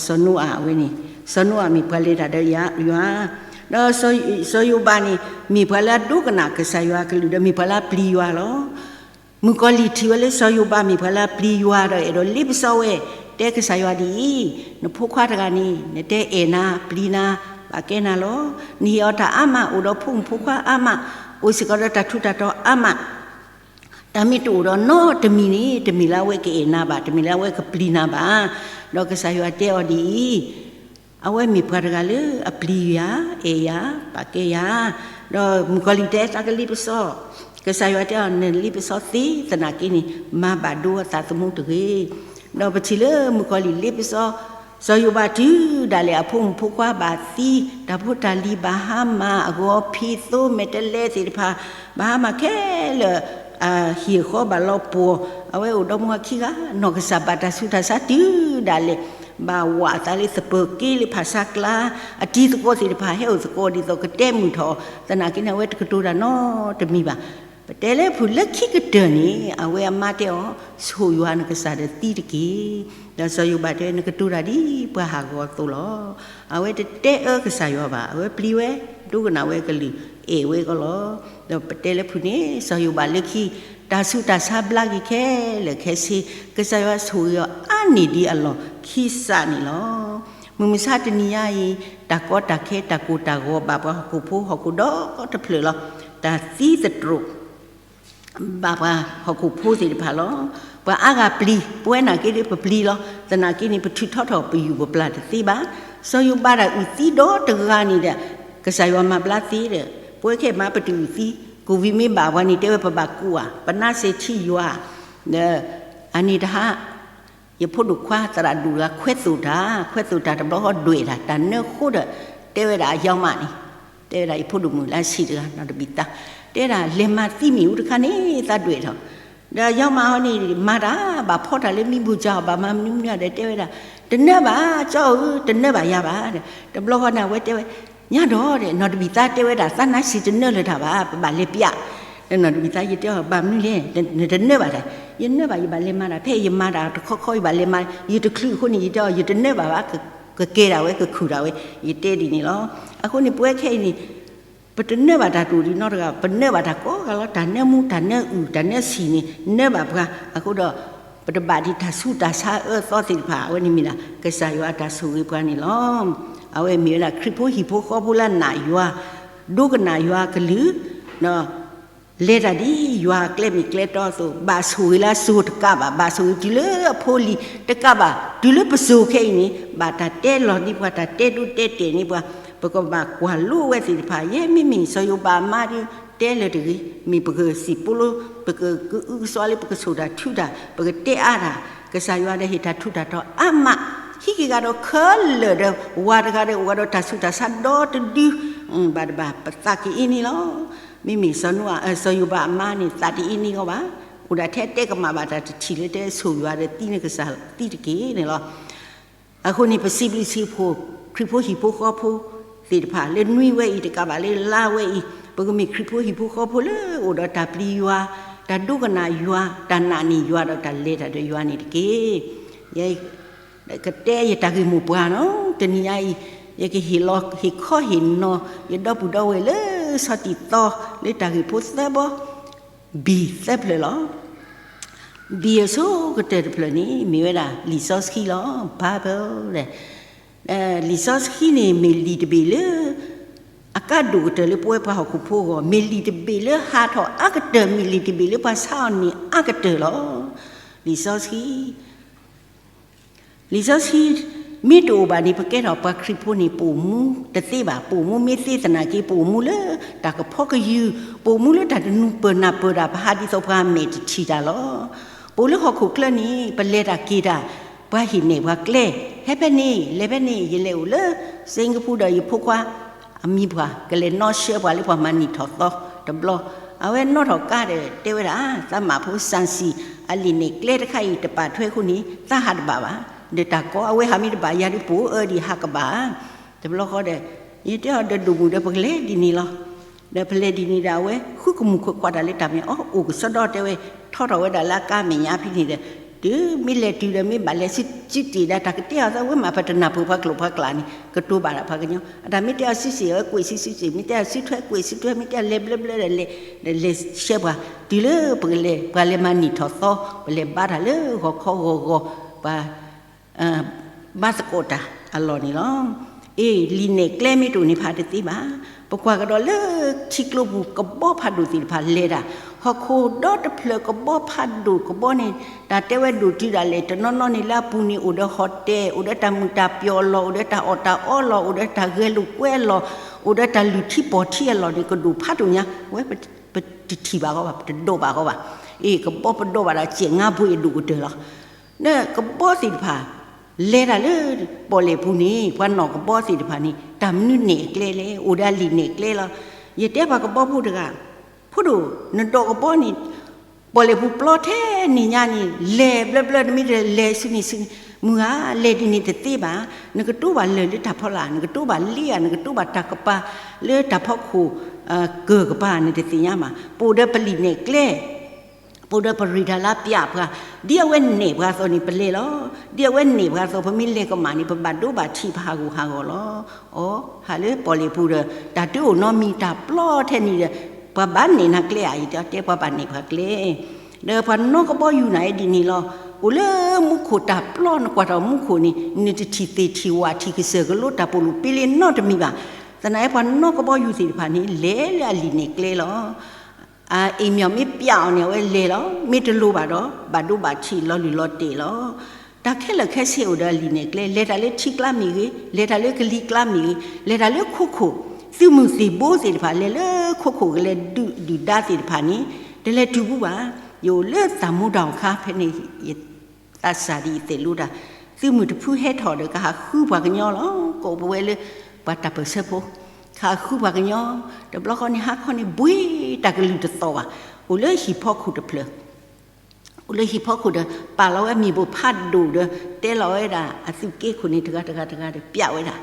စီၤနိအၤဝဲန့ၣ်, စီၤနိအၤမ့ၢ်ပှၤလဲၤတၢ်ဒီးယွၤ, ဒီးစီၤယိၤဘးန့ၣ် မ့ၢ်ပှၤလၢအဒိကနၣ်ကစၢ်ယွၤအကလုၢ်ဒီးမ့ၢ်ပှၤလၢအပျံၤယွၤလီၤ. မုၣ်ကီၤလံၢ်ထံၣ်ဝဲလၢစီၤယိၤဘးမ့ၢ်ပှၤလၢအပျံၤယွၤဒီးအဲၣ်ဒိးလ့ပစီဝဲ, တဲကစၢ်ယွၤဒ်အံၤ, နဖိခွါတဂၤန့ၣ် နတဲအဲၣ်နၤပျံၤနၤ, ပာ်ကဲနၤလီၤ. နဟ့ၣ်အီၤတၢ်အါမး အိၣ်ဒီးဖိမုၣ်ဖိခွါအါမး, အိၣ်စ့ၢ်ကီးဒီးတၢ်ထူးတၢ်တီၤအါမး, တၢ်မ့ၢ်တအိၣ်ဒီးနီတမံၤန့ၣ် တမ့ၢ်လၢအဝဲကအဲၣ်နၤဘၣ်, တမ့ၢ်လၢအဝဲကပျံၤနၤဘၣ်. ဒီးကစၢ်ယွၤတဲအီၤဒ်အံၤ, အဝဲမ့ၢ်ပှၤတဂၤလၢအပျံၤယၤ, အဲၣ်ယၤ, ပာ်ကဲယၤ. ဒီးမုၣ်ကီၤလံၢ်တဲ သးကလ့ပစီ, ကစၢ်ယွၤတဲအီၤ နလ့ပစီသ့, သနာ်က့န့ၣ် မၤဘၣ်ဒိအသးသမူတဂ့ၤ. ဒီးပထံၣ်လၢမုၣ်ကီၤလံၢ်လ့ပစီ, စီၤယိၤဘးတုၤဒၣ်လဲာ်အဖိမုၣ်ဖိခွါဘၣ်သံ, တၢ်ဖိတၢ်လံၤဘၣ်ဟါမၢ်, အဂီၤဖံးသိ မဲာ်တဲးလဲးသ့ၣ်တဖၣ် ဘၣ်ဟါမၢ်ခဲလၢာ်, ဟံၣ်အဃီဘၣ်လီၤပှီၢ်, အဝဲအိၣ်ဒီမါဝၤခံဂၤ, နီၢ်ကစၢ်ဘၣ်တၢ်ဆူးတၢ်ဆါတုၤဒၣ်လဲာ်, ဘၣ်ဝးအသးလၢသပၢၤက့လၢဖၣ်ဆါကျါ, အတံၤသကိးသ့ၣ်တဖၣ်ဟဲအိၣ်သကိးဒ်သိးကတဲမုာ်ထီၣ်, သနာ်က့န့ၣ် အဝဲတကတိၤတၢ်နီတမံၤဘၣ်. ပတဲလၢဖုၣ်လၢခံကတၢၢ်န့ၣ် အဝဲအမါတဲအီၤ, ဆိၣ်ယွၤနကစၢ်ဒီးသံတက့ၢ်. ဒီးစီၤယိၤဘးတဲ နကတိၤတၢ်ဒ်ပှၤဟးဂီၤအသိးလီၤ. အဝဲတတဲအၢကစၢ်ယွၤဘၣ်, အဝဲပျံၤဝဲ, ဒိကနၣ်ဝဲကလုၢ်, အဲၣ်ဝဲကီးလီၤ. ဒီးပတဲလၢဖုၣ်န့ၣ် စီၤယိၤဘးလၢခံ, တၢ်ဆူးတၢ်ဆါဘျါက့ၤခဲလၢာ်ခဲဆ့, ကစၢ်ယွၤဆိၣ်ဂ့ၤအီၤအါန့ၢ်ဒံးအလီၢ်ခံစးန့ၣ်လီၤ. မုၢ်မဆါတနံၤညါအံၤ, တၢ်ကီတၢ်ခဲတၢ်ကိၢ်တၢ်ဂီၤဘၣ်ပှၤဟီၣ်ခိၣ်ဖိဟီၣ်ခိၣ်ဒီတဖျၢၣ်လီၤ. တၢ်သံသတြိာ် ဘၣ်ပှၤဟီၣ်ခိၣ်ဖိသ့ၣ်တဖၣ်လီၤ. ပှၤအါဂၤပျံၤ, ပဝဲနာ်က့ဒီးပပျံၤလီၤ. သနာ်က့န့ၣ် ပထုးထီထီၣ်ပယူၢ်ပပျၢ်တသ့ဘၣ်. စီၤယိၤဘးတၢ်အုၣ်သံဒီတဂၤန့ၣ်ဒီး, ကစၢ်ယွၤမၤဘျါသ့ဒီး, ပဝဲခဲအံၤမ့ၢ်ပတအုၣ်သံ, ကိၣ်ဝံမ့ၢ်ဘၣ်ပှၤန့ၣ် တဲဝဲပဘၣ်ကူးဧါ, ပနါစ့ထံယွၤ, ဒီးအန့ၣ်တဟါ ယဖိဒိၣ်ခွါသရၣ်ဒိၣ်တဂၤခွဲသိၣ်တၢ်, ခွဲသိၣ်တၢ်တဘျီဃီဒွဲၣ်တၢ်, တၢ်နၢဃိဒီး, တဲဝဲဒၣ်အယီၤမးန့ၣ်, တဲဝဲဒၣ်ယဖိဒိၣ်မုၣ်လၢဆံးတဂၤ နီၢ်တဘံၣ်သါ, တဲဒၣ်လဲၤမၤသံမ့ၣ်အူတခါန့ၣ် သးဒွဲၣ်ထီၣ်, ဒီးယီၤမးဟီန့ၣ် မၤတၢ်ဘၣ်ဖီတၢ်လၢမံဘူၣ်စၢ်အီၤ ဘၣ်မၤမနုၤမနုၤဒီး တဲဝဲဒၣ်, တနၢဘၣ် ကၠီဧၢ တနၢဘၣ်ယၤဘၣ်, တဘျီဃီန့ၣ် အဝဲတဲဝဲ, ညါဒီး နီၢ်တဘံၣ်သါတဲဝဲဒၣ် သးနါစံၣ်တနၢလၢၤတၢ်ဘၣ် ပဘၣ်လဲၤပျး, နီၢ်တဘံၣ်သါ ယတဲအီၤ ဘၣ်မနုၤလဲၣ်, နတနၢဘၣ်လဲၣ်, ယနၢဘၣ် ယဘၣ်လဲၤမၤတၢ် ဖဲယမၤတၢ်တခီခီ ယဘၣ်လဲၤမၤ ယတချုးအဃိန့ၣ် ယတဲအီၤ ယတနၢဘၣ်ဘၣ်, ကကဲဒၣ်ဝဲ ကခုၣ်ဒၣ်ဝဲ, ယတဲဒ်န့ၣ်လီၤ. အဃိန့ၣ် ပဝဲခဲအံၤန့ၣ် ပတနၢဘၣ်တၢ်တအိၣ်ဒံးနီတဂၤ, ပနၢဘၣ်တၢ်ကိးဂၤလီၤ, တၢ်နၢမူ တၢ်နၢအုၣ် တၢ်နၢဆံၣ်န့ၣ် နၢဘၣ်ပှၤ, အဃိဒီး ပတဘၣ်ဒံးတၢ်ဆူးတၢ်ဆါအၢအသီသ့ၣ်တဖၣ် အဝဲန့ၣ်မ့ၢ်ဒၣ် ကစၢ်ယွၤအတၢ်ဆိၣ်ဂ့ၤပှၤန့ၣ်လီၤ. အဝဲမ့ၢ်ဝဲဒၣ်ခရံာ်ဖိဟံၣ်ဖိဃီဖိလၢနာ်ယွၤ, ဒိကနၣ်ယွၤကလုၢ်, ဒီး လဲၤတၢ်ဒ်ယွၤအကျဲမ့ၢ်ကျဲတီအသိး, ဘၣ်ဆိၣ်ဂ့ၤလၢအစိၤတကးဘၣ်, ဘၣ်ဆိၣ်ဂ့ၤတုၤလၢအဖိလံၤတကးဘၣ်, တုၤလၢပစိၤခဲအံၤန့ၣ် ဘၣ်တၢ်တဲလီၤဒံးပှၤ တၢ်တဲဒိတဲတဲာ်န့ၢ်ပှၤ, ပကဘၣ်ကွၢ်လိဝဲသ့ၣ်တဖၣ်, ယဲမ့မ့ၢ်စီၤယိၤဘးအမါဒီး တဲလၢၤတဂ့ၤ, မ့ၢ်ပကစံၣ်ပူလိ, ပကအုကစွါလၢပကဆိၣ်တၢ်ထုတၢ်, ပကတဲအါတၢ်, ကစၢ်ယွၤဒီးဟ့ၣ်တၢ်ထူးတၢ်တီၤအါမး, ဟံးက့ၤဂၤဒီးခဲလၢာ်ဒီး ဝၤတဂၤဒီးအိၣ်ဂၤဒီးတၢ်ဆူးတၢ်ဆါဒီတဒု, ဘၣ်တဘၣ်ပသးက့ၤအ့န့ၣ်လီၤ. မ့မ့ၢ်စီၤနိအၤ, စီၤယိၤဘးအမါန့ၣ် သးတအ့န့ၣ်အီၤဘၣ်, အိၣ်ဒၣ်ထဲတဲကမၣ်ဘၣ်တၢ်တထံၣ်လၢတဲဆိၣ်ယွၤဒီးသံနကစၢ်သံတက့ၢ်န့ၣ်လီၤ. အဃိန့ၣ် ပစံးဘျုးစံးဖှိၣ် ခရံာ်ဖိဟံၣ်ဖိဃီဖိသ့ၣ်တဖၣ် လၢနွံဝဲအံၤတကးဘၣ်လၢလါဝဲအံၤ, ပကမ့ၢ်ခရံာ်ဖိဟံၣ်ဖိဃီဖိလၢအိၣ်ဒီးတၢ်ပျံၤယွၤ, တၢ်ဒိကနၣ်ယွၤ, တၢ်နာ်န့ၢ်ယွၤဒီးတၢ်လဲၤတၢ်ဒီးယွၤန့ၣ်တက့ၢ်. ယ ကတဲယတၢ်ဂ့ၢ်မိၢ်ပှၢ်နီၤ, တနံၤညါအံၤ ယကဟ့ၣ်လီၤဟ့ၣ်ခီဟ့ၣ်နီၤ ယဒီပုၢ်ဒီဝဲၢ်လၢဆီၣ်တံၢ်သီ လၢတၢ်ဂ့ၢ်ဖိသၢဘီ, ဘံၣ်သၢဖျၢၣ်လီၤ. ဘံၣ်အဆိကတၢၢ်တဖျၢၣ်န့ၣ် မ့ၢ်ဝဲဒၣ်လံာ်စီဆှံလီၤ, Bible ဒီး လံာ်စီဆှံန့ၣ် မ့ၢ်လံာ်တဘ့ၣ်လၢ အကါဒိၣ်ကတၢၢ်လၢပဝဲပှၤဟီၣ်ခိၣ်ဖိအဂီၢ်, မ့ၢ်လံာ်တဘ့ၣ်လၢဟးထီၣ်အါကတၢၢ်, မ့ၢ်လံာ်တဘ့ၣ်လၢပှၤဆါအီၤန့ၢ်အါကတၢၢ်လီၤ. လံာ်စီဆှံ လံာ်စီဆှံ မ့ၢ်တအိၣ်ဘၣ်န့ၣ် ပကဲထီၣ်ပှၤခရံာ်ဖိန့ၣ် ပအိၣ်မူတသ့ဘၣ်. ပအိၣ်မူမ့ၢ်သ့သနာ်က့ ပအိၣ်မူလၢတၢ်ကဖီကယုၢ်, ပအိၣ်မူလၢတၢ်တနူၤပၢၢ်နၢ်ပၢၢ်တၢ်, ပဟးဒ်သိးပှၤမဲာ်တထံၣ်တၢ်လီၤ. ပအိၣ်လၢဟီၣ်ခိၣ်ချၢန့ၣ် ပလဲၤတၢ်က့ၤတၢ်, ပှၤဟ့ၣ်နဲၣ်ပှၤကျဲ, ဟဲဖဲန့ၣ် လဲၤဖဲန့ၣ်, ယလဲၤအိၣ်လၢ စ့ကပူၤဒီးယဖိခွါ အမံၤပှၢ် ကလဲၤနီၣ်ဆှၢပှၤလၢပှၤမၤနံၣ်ထီၣ်သီတဘျီ, အဝဲနီၣ်ထီၣ်ကါဒီး တဲဝဲဒၣ် သးမၢ်ဖိ စၣ်စံၣ် အလံာ်နဲၣ်ကျဲတခါအံၤ တပာ်ထွဲအဃိန့ၣ် သးဟးတဘၣ်ဘၣ်. ဒီးတၢ်ကီအဝဲဟးမ့ၢ်တဘၣ် ယၤဒုးပအိၣ်အၢဒံးဟးကဘၣ်. တဘျီဃီဒီး ယတဲအီၤဒီး ဒိၣ်မုၣ်ဒီး ပကလဲၤဒ်န့ၣ်လီၤ. ဒီးပလဲၤဒ်န့ၣ်ဒီး အဝဲဃုကမူၣ်ခိးကွၢ်တၢ်လၢတၢ်မဲာ် အိၣ်ကစီဒီတဲဝဲ, ထီထီၣ်ဝဲဒၣ်လၢအကါမဲာ်ညါဖဲန့ၣ်ဒီး တုၤမ့ၢ်လဲၤတုၤဒီး မ့ၢ်ဘၣ်လဲၤစုစုတ့ၢ်ဒၣ် တၢ်ကတဲအီၤသးဝဲမး ပတနၢ်ပၢၢ်ပှၤကျိာ်ပှၤကျးန့ၣ် ကတိၤဘၣ်ဒၣ်ပှၤကညီ, အတၢ်မ့ၢ်တဲအီၤစုစ့ၣ် အဝဲကွံာ်စုစုစ့ၣ်, မ့ၢ်တဲအီၤစုထွဲကွံာ်စုထွဲ, မ့ၢ်တဲအီၤလဲၤဘျၢဘျၢဒီးလဲၤ, ဒီးလဲၤဆှၢပှၤ, တုၤလၢပကလဲၤ ပှၤလဲၤမၤနံၣ်ထီၣ်သီ, ပလဲၤဘါတၢ်လၢဂီၤခီဂီၤဂီၤ, ပှၤ ဘါသကိးတၢ်အလီၢ်န့ၣ်လီၤ. အ့ၣ် လံာ်နဲၣ်ကျဲမ့ၢ်တအိၣ်န့ၣ် ပဟးတသ့ဘၣ်. ပကွၢ်ကဒီးလၢထံကျိပူၤ ကဘီဖးဒိၣ်သ့ၣ်တဖၣ်လဲၤတၢ်, ဟီၣ်ခိၣ်ဒီတဖျၢၣ် ကဘီဖးဒိၣ်ကဘီန့ၣ် တၢ်တဲဝဲဒိၣ်တုၤဒၣ်လဲာ် တနီၤနီၤန့ၣ်လၢအပူၤန့ၣ် အိၣ်ဒီး hotel, အိၣ်ဒီးတၢ်မုာ်တၢ်ပျီၣ်အလီၢ်, အိၣ်ဒီးတၢ်အီၣ်တၢ်အီအလီၢ်, အိၣ်ဒီးတၢ်ဂဲၤလိာ်ကွဲအလီၢ်, အိၣ်ဒီးတၢ်လုၢ်ထံပီၢ်ထံအလီၢ်န့ၣ် ကဒိၣ်ဖးဒိၣ်ညါ, ဝဲပတထံၣ်ဘၣ်ဃီဘၣ်, ပတဒိးဘၣ်ဃီဘၣ်. အ့ၣ် ကဘီပဒိးဘၣ်ဒီး စဲးငါဘိအဒိၣ်ကတၢၢ်လီၤ. ဒီးကဘီသ့ၣ်တဖၣ် လဲၤတၢ်လၢပီၣ်လဲၣ်ပူၤန့ၣ် ပှၤနီၣ်ကဘီသ့ၣ်တဖၣ်န့ၣ် တၢ်မနုၤနဲၣ်ကျဲလဲၣ်, အိၣ်ဒီးအလံာ်နဲၣ်ကျဲလီၤ. ယတဲပှၤကဘီဖိတဂၤ, ဖိဒိၣ် နဒိးကဘီန့ၣ် ပီၣ်လဲၣ်ပူၤပျီထဲန့ၣ်ညါန့ၣ် လဲၤဘျၢဘျၢ တမ့ၢ်တလဲၤဆူန့ၣ်ဆူန့ၣ်, မုၢ်ဧါ, လဲၤဒ်န့ၣ်တသ့ဘၣ်. နကတိၤဘၣ်လၢၢ်လၢတၢ်ဖီလာ်, နကတိၤဘၣ်လ့ဧါ, နကတိၤဘၣ်တၢ်ကပၤလၢတၢ်ဖီခိၣ် ကၢၢ်ကပၤန့ၣ်တသ့ၣ်ညါဘၣ်. ပအိၣ်ဒီးပလံာ်နဲၣ်ကျဲ ပအိၣ်ဒီးပရ့တၢ်လၢပျးပှၤ, ဒ်အဝဲနဲၣ်ပှၤအသိးန့ၣ် ပလဲၤလီၤ. ဒ်အဝဲနဲၣ်ပှၤအသိး ပမ့ၢ်လဲၤကမၣ်န့ၣ် ပဘၣ်ဒိဘၣ်ထံး ပဟးဂူာ်ဟးဂီၤလီၤ. အီ ဟးလၢပီၣ်လဲၣ်ပူၤဒီး တၢ်တအိၣ်နီတမံၤ တၢ်ပျီထဲန့ၣ်ဒီး ပှၤဘၣ်နဲၣ်နၤကျဲဧါ, ယတဲပှၤဘၣ်နဲၣ်ပှၤကျဲ ဒီးပှၤနီၣ်ကဘီယူၤနၤဒ်န့ၣ်လီၤ. အိၣ်လၢမူခိၣ်တၢ်ပျီ နကွၢ်ထီၣ်မူခိၣ်န့ၣ် နတထံၣ်သ့ၣ်ထံၣ်ဝၣ် ထံၣ်ကစၢၢ်ကလိ တၢ်ပီၣ်လူ�်ပ့လ့နီတမံၤဘၣ်. သနာ်က့ပှၤနီၣ်ကဘီယူၤသ့ၣ်တဖၣ်န့ၣ် လဲၤလၢအလံာ်နဲၣ်ကျဲလီၤ. အအ့ၣ်မ့ၢ်မ့ၢ်ပျးအီၤန့ၣ် အဝဲလဲၤလီၤ. မ့ၢ်တလိၤဘၣ်ဒီး ဘၣ်ဒိဘၣ်ထံး လီၤလုၢ်လီၤတဲာ်လီၤ. တၢ်ခဲလၢာ်ခဲဆ့အိၣ်ဒီးအလံာ်နဲၣ်ကျဲ, လဲၤတၢ်လၢထံကျါမ့ၢ်ဂ့ၤ, လဲၤတၢ်လၢကလံၤကျါမ့ၢ်ဂ့ၤ, လဲၤတၢ်လၢခိခိၣ်, သုးမုၢ်သ့ၣ်ဘိသ့ၣ်တဖၣ် လဲၤလၢခိခိၣ်ကလဲၤဒုၣ်ဒုၣ်ဒါသ့ၣ်တဖၣ်န့ၣ် တလဲၤတုၤဘူးဘၣ်. ယအိၣ်လၢသးမူတၢ်အိၣ်ခါဖဲန့ၣ် ယသးစၢ်ဒ်ယသ့ၣ်လိတၢ်, သုးမုၢ်တဖုဟဲထီၣ်ဒီး ကဟးဃုပှၤကညီလီၤ. ကအိၣ်ပဝဲလၢပှၤတၢ်ပၢၢ်ဆၢဖိ, ကဟးဃုပှၤကညီ, တဘျီဃီန့ၣ် ဟါခီန့ၣ် ဘှ့တၢ်ကလုၢ်တသီၣ်ဘၣ်, အိၣ်လၢဟံၣ်ဖီခိၣ်တဖျၢၣ် အိၣ်လၢဟံၣ်ဖီခိၣ်ဒီး ပာ်လီၤဝဲအမ့ၣ်ပိၢ်ဖးဒိၣ်ဒီး တဲလီၤဝဲဒၣ်အသုးက့ခိၣ်န့ၣ် တဂၤတဂၤတဂၤဒီး ပျးဝဲဒၣ်,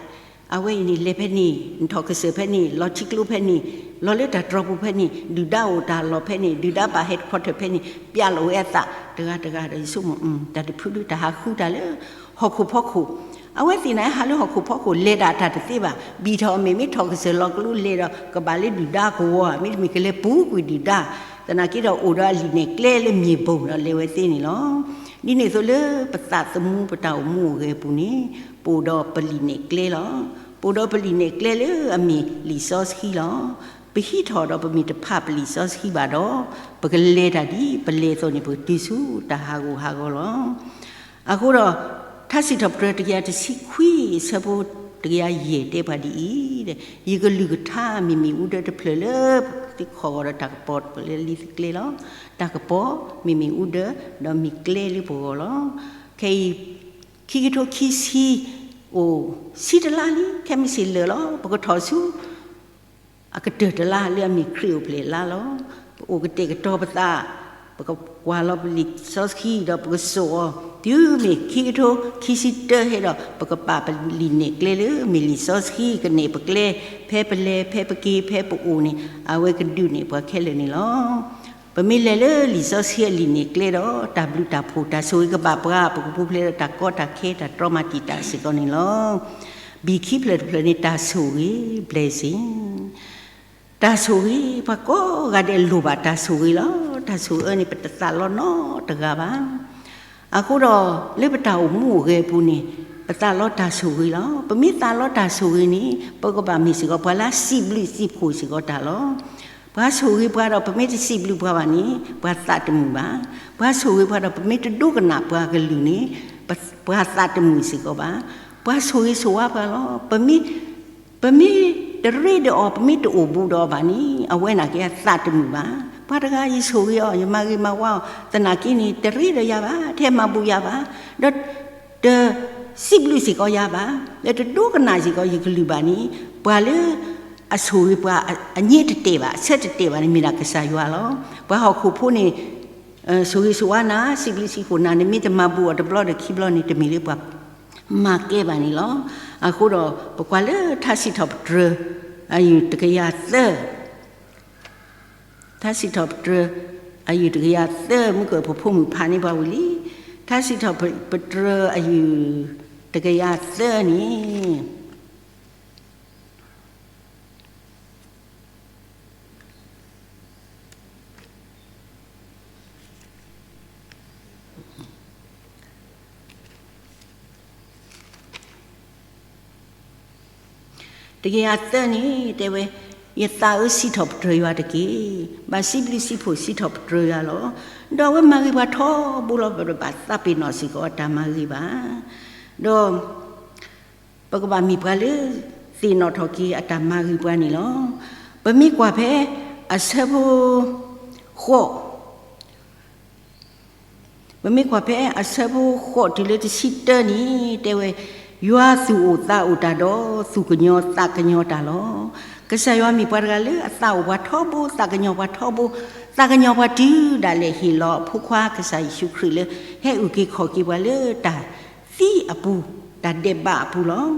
အဝဲအံၤန့ၣ် လဲၤဖဲန့ၣ် နထီၣ်ကစၢၢ်ဖဲန့ၣ်, လီၤထံကျိဖဲန့ၣ်, လီၤလၢတၢ်တြီၤပူၤဖဲန့ၣ်, ဒုၣ်ဒါအိၣ်တၢ်လီၢ်ဖဲန့ၣ်, ဒုၣ်ဒါဘၣ် headquarter ဖဲန့ၣ်, ပျးလီၤဝဲအသး တဂၤတဂၤဒီး ယဆိကမိၣ် တၢ်တဖုဒု တၢ်ဟးဃုတၢ်လၢ ဟီၣ်ခိၣ်ဖီခိၣ်, အဝဲသ့ၣ်န့ၣ် ဟးလၢဟီၣ်ခိၣ်ဖီခိၣ် လဲၤတၢ်တၢ်တသ့ဘၣ်, ဘံၣ်ထီၣ်အမ့ၢ် မ့ၢ်ထီၣ်ကစၢၢ်လီၤကျိလဲၤဒီး ကဘၣ်လၢဒုၣ်ဒါကဝီၤ, မ့တမ့ၢ်ကလဲၤပူၤကွံာ်ဒုၣ်ဒါ, သနာ်က့ဒီးအိၣ်ဒီးအလံာ်နဲၣ်ကျဲလၢမ့ၢ်ဘိၣ်ဒီးလဲၤဝဲသ့န့ၣ်လီၤ. ဒ်န့ၣ်အသိးလၢပသးသမူပတၢ်အိၣ်မူအိၣ်ဂဲၤအပူၤန့ၣ် ပအိၣ်ဒီးပလံာ်နဲၣ်ကျဲလီၤ. ပအိၣ်ဒီးပလံာ်နဲၣ်ကျဲလၢအမ့ၢ်လံာ်စီဆှံလီၤ. ပဟံးထီၣ်ဒီးပမ့ၢ်တဖးပလံာ်စီဆှံဘၣ်ဒီး ပကလဲၤတၢ်ဒ်ပလဲၤအသိးန့ၣ် ပကတုၤဆူတၢ်ဟးဂူာ်ဟးဂီၤလီၤ. အဃိဒီး ထါစံးထီၣ်ပတြၢၤတကယၤတဆံခွံ အဆၢဖိတကယၤယဲၢ်တဲပှၤဒ်အံၤ, ယကလုၢ်ကထါမ့ၢ်မ့ၣ်အူဒၢတဖျၢၣ်လၢသုခီၣ်ဂီၤဒီးတၢ်ကပီၤလၢလံာ်သကျဲလီၤ. တၢ်ကပီၤမ့ၢ်မ့ၣ်အူဒၢ ဒီးမ့ၢ်ကျဲလၢပဂီၢ်လီၤ. ခဲအံၤ ခံကထိခံဆံ အိၣ်ဆံတလါလံ, ခဲမုၢ်ဆ့ၣ်လၢာ်လီၤ. ပကထီၣ်ဆူ အကတၢၢ်တလါလၢအမ့ၢ်ခရံာ်အိၣ်ဖျဲၣ်လါလီၤ. ပအိၣ်ကတဲာ်ကတီၤပသး, ပကကွၢ်လီၤပလံာ်စီဆှံဒီးပကစိာ်အီၤ, တုၤမ့ၢ်ခံကထိခံဆံတၢဟဲဒီး ပကပာ်ပလံာ်နဲၣ်ကျဲလၢမ့ၢ်လံာ်စီဆှံကနဲၣ်ပကျဲ, ဖဲပလဲၤဖဲပက့ၤဖဲပအိၣ်န့ၣ် အဝဲကဒုးနဲၣ်ပှၤခဲလၢာ်န့ၣ်လီၤ. ပမ့ၢ်လဲၤလၢလံာ်စီဆှံအလံာ်နဲၣ်ကျဲဒီး တၢ်ဘျုးတၢ်ဖှိၣ်တၢ်ဆိၣ်ဂ့ၤကဘၣ်ပှၤ, ပကပူၤဖျဲးဒီးတၢ်ကီတၢ်ခဲတၢ်တြီမၤတံာ်တာ်စ့ၢ်ကီးန့ၣ်လီၤ. ဘံၣ်ခံဖျၢၣ်တဖျၢၣ်န့ၣ် တၢ်ဆိၣ်ဂ့ၤ blessing, တၢ်ဆိၣ်ဂ့ၤ, ပှၤကိးဂၤဒဲးလိၣ်ဘၣ်တၢ်ဆိၣ်ဂ့ၤလီၤ. တၢ်ဆိၣ်ဂ့ၤအၢန့ၣ် ပတသးလီနီတဂၤဘၣ်. အဃိဒီး လၢပတၢ်အိၣ်မူအိၣ်ဂဲၤအပူၤန့ၣ် ပသးလီတၢ်ဆိၣ်ဂ့ၤလီၤ. ပမ့ၢ်သးလီတၢ်ဆိၣ်ဂ့ၤန့ၣ် ပကဘၣ်မ့ၢ်စ့ၢ်ကီးပှၤလၢစံးဘျုးစံးဖှိၣ်စ့ၢ်ကီးတၢ်လီၤ. ပှၤဆိၣ်ဂ့ၤပှၤဒီး ပမ့ၢ်တစံးဘျုးပှၤဘၣ်န့ၣ် ပှၤသးတမုာ်ဘၣ်. ပှၤဆိၣ်ဂ့ၤပှၤဒီး ပမ့ၢ်တဒိကနၣ်ပှၤကလုၢ်န့ၣ် ပှၤသးတမုာ်စ့ၢ်ကီးဘၣ်. ပှၤဆိၣ်ဂ့ၤဆိၣ်ဝါပှၤလီၤ. ပမ့ၢ်တရ့ဒီးအီၤ ပမ့ၢ်တအိၣ်ဘူးဒီးအီၤဘၣ်န့ၣ် အဝဲနာ်က့အသးတမုာ်ဘၣ်. ပှၤတဂၤယဆိၣ်ဂ့ၤအီၤ ယမၤဂ့ၤမၤဝါအီၤ သနာ်က့န့ၣ် တရ့ဒီးယၤဘၣ်, ထဲမၤဘူးယၤဘၣ်, ဒီး တစံးဘျုးစ့ၢ်ကီးယၤဘၣ်, ဒီးတဒိကနၣ်စ့ၢ်ကီးယကလုၢ်ဘၣ်န့ၣ် ပှၤလၢအဆိၣ်ဂ့ၤပှၤ အညဲတတဲာ်ဘၣ် အဆၢတတဲာ်ဘၣ်န့ၣ် မ့ၢ်ဒၣ်ကစၢ်ယွၤလီၤ. ပှၤဟီၣ်ခိၣ်ဖိန့ၣ် ဆိၣ်ဂ့ၤဆိၣ်ဝါနၤ စံးဘျုးစံးဖှိၣ်နၤ နမ့ၢ်တမၤဘူးအီၤတဘျီဒီးခံဘျီန့ၣ် တမ့ၢ်လၢပှၤမၤကဲဘၣ်န့ၣ်လီၤ. အဃိဒီး ပကွၢ်လၢထါစံးထီၣ်ပတြၢၤ အယုၢ်တကယၤသၢ ထါစံးထီၣ်ပတြၢၤ အယုၢ်တကယၤသၢ မုၢ်ကၢၢ်ပဖိမုၣ်ဖးန့ၢ်ပှၤဝံၤလံ. ထါစံးထီၣ်ပတြၢၤအယုၢ်တကယၤသၢန့ၣ် တကယၤသၢန့ၣ် တဲဝဲ, ယသးဧၢ, စံးထီၣ်ပတြၢၤယွၤတက့ၢ်. ဘၣ်စံးဘျုးစံးဖှိၣ် စံးထီၣ်ပတြၢၤယွၤလီၤ. ဒီးအဝဲမၤဂ့ၤပှၤထီဘိလီၤ. ပဘၣ်သးပ့ၤနီၣ်စ့ၢ်ကီးအတၢ်မၤဂ့ၤဘၣ်. ဒီးပကဘၣ်မ့ၢ်ပှၤလၢသ့ၣ်နီၣ်ထီၣ်က့ၤအတၢ်မၤဂ့ၤပှၤန့ၣ်လီၤ. ပမ့ၢ်ကွၢ်ဖဲအဆၢဖိဃိး ပမ့ၢ်ကွၢ်ဖဲအဆၢဖိဃိးတုၤလၢတဆံတၢန့ၣ် တဲဝဲ, ယွၤသူၣ်အိၣ်သးအိၣ်တၢ်ဒီး သူၣ်ကညီၤသးကညီၤတၢ်လီၤ. ကစၢ်ယွၤမ့ၢ်ပှၤတဂၤလၢအသးအိၣ်ပှၤထီဘိ, သးကညီၤပှၤထီဘိ, သးကညီၤပှၤတုၤဒၣ်လဲာ်ဟ့ၣ်လီၤအဖိခွါကစၢ်ယ့ၣ်ၡူးခရံာ်လၢ ဟဲအုၣ်က့ၤခီၣ်က့ၤပှၤလၢတၢ်သံအပူၤ, တၢ်ဒဲးဘးအပူၤလီၤ.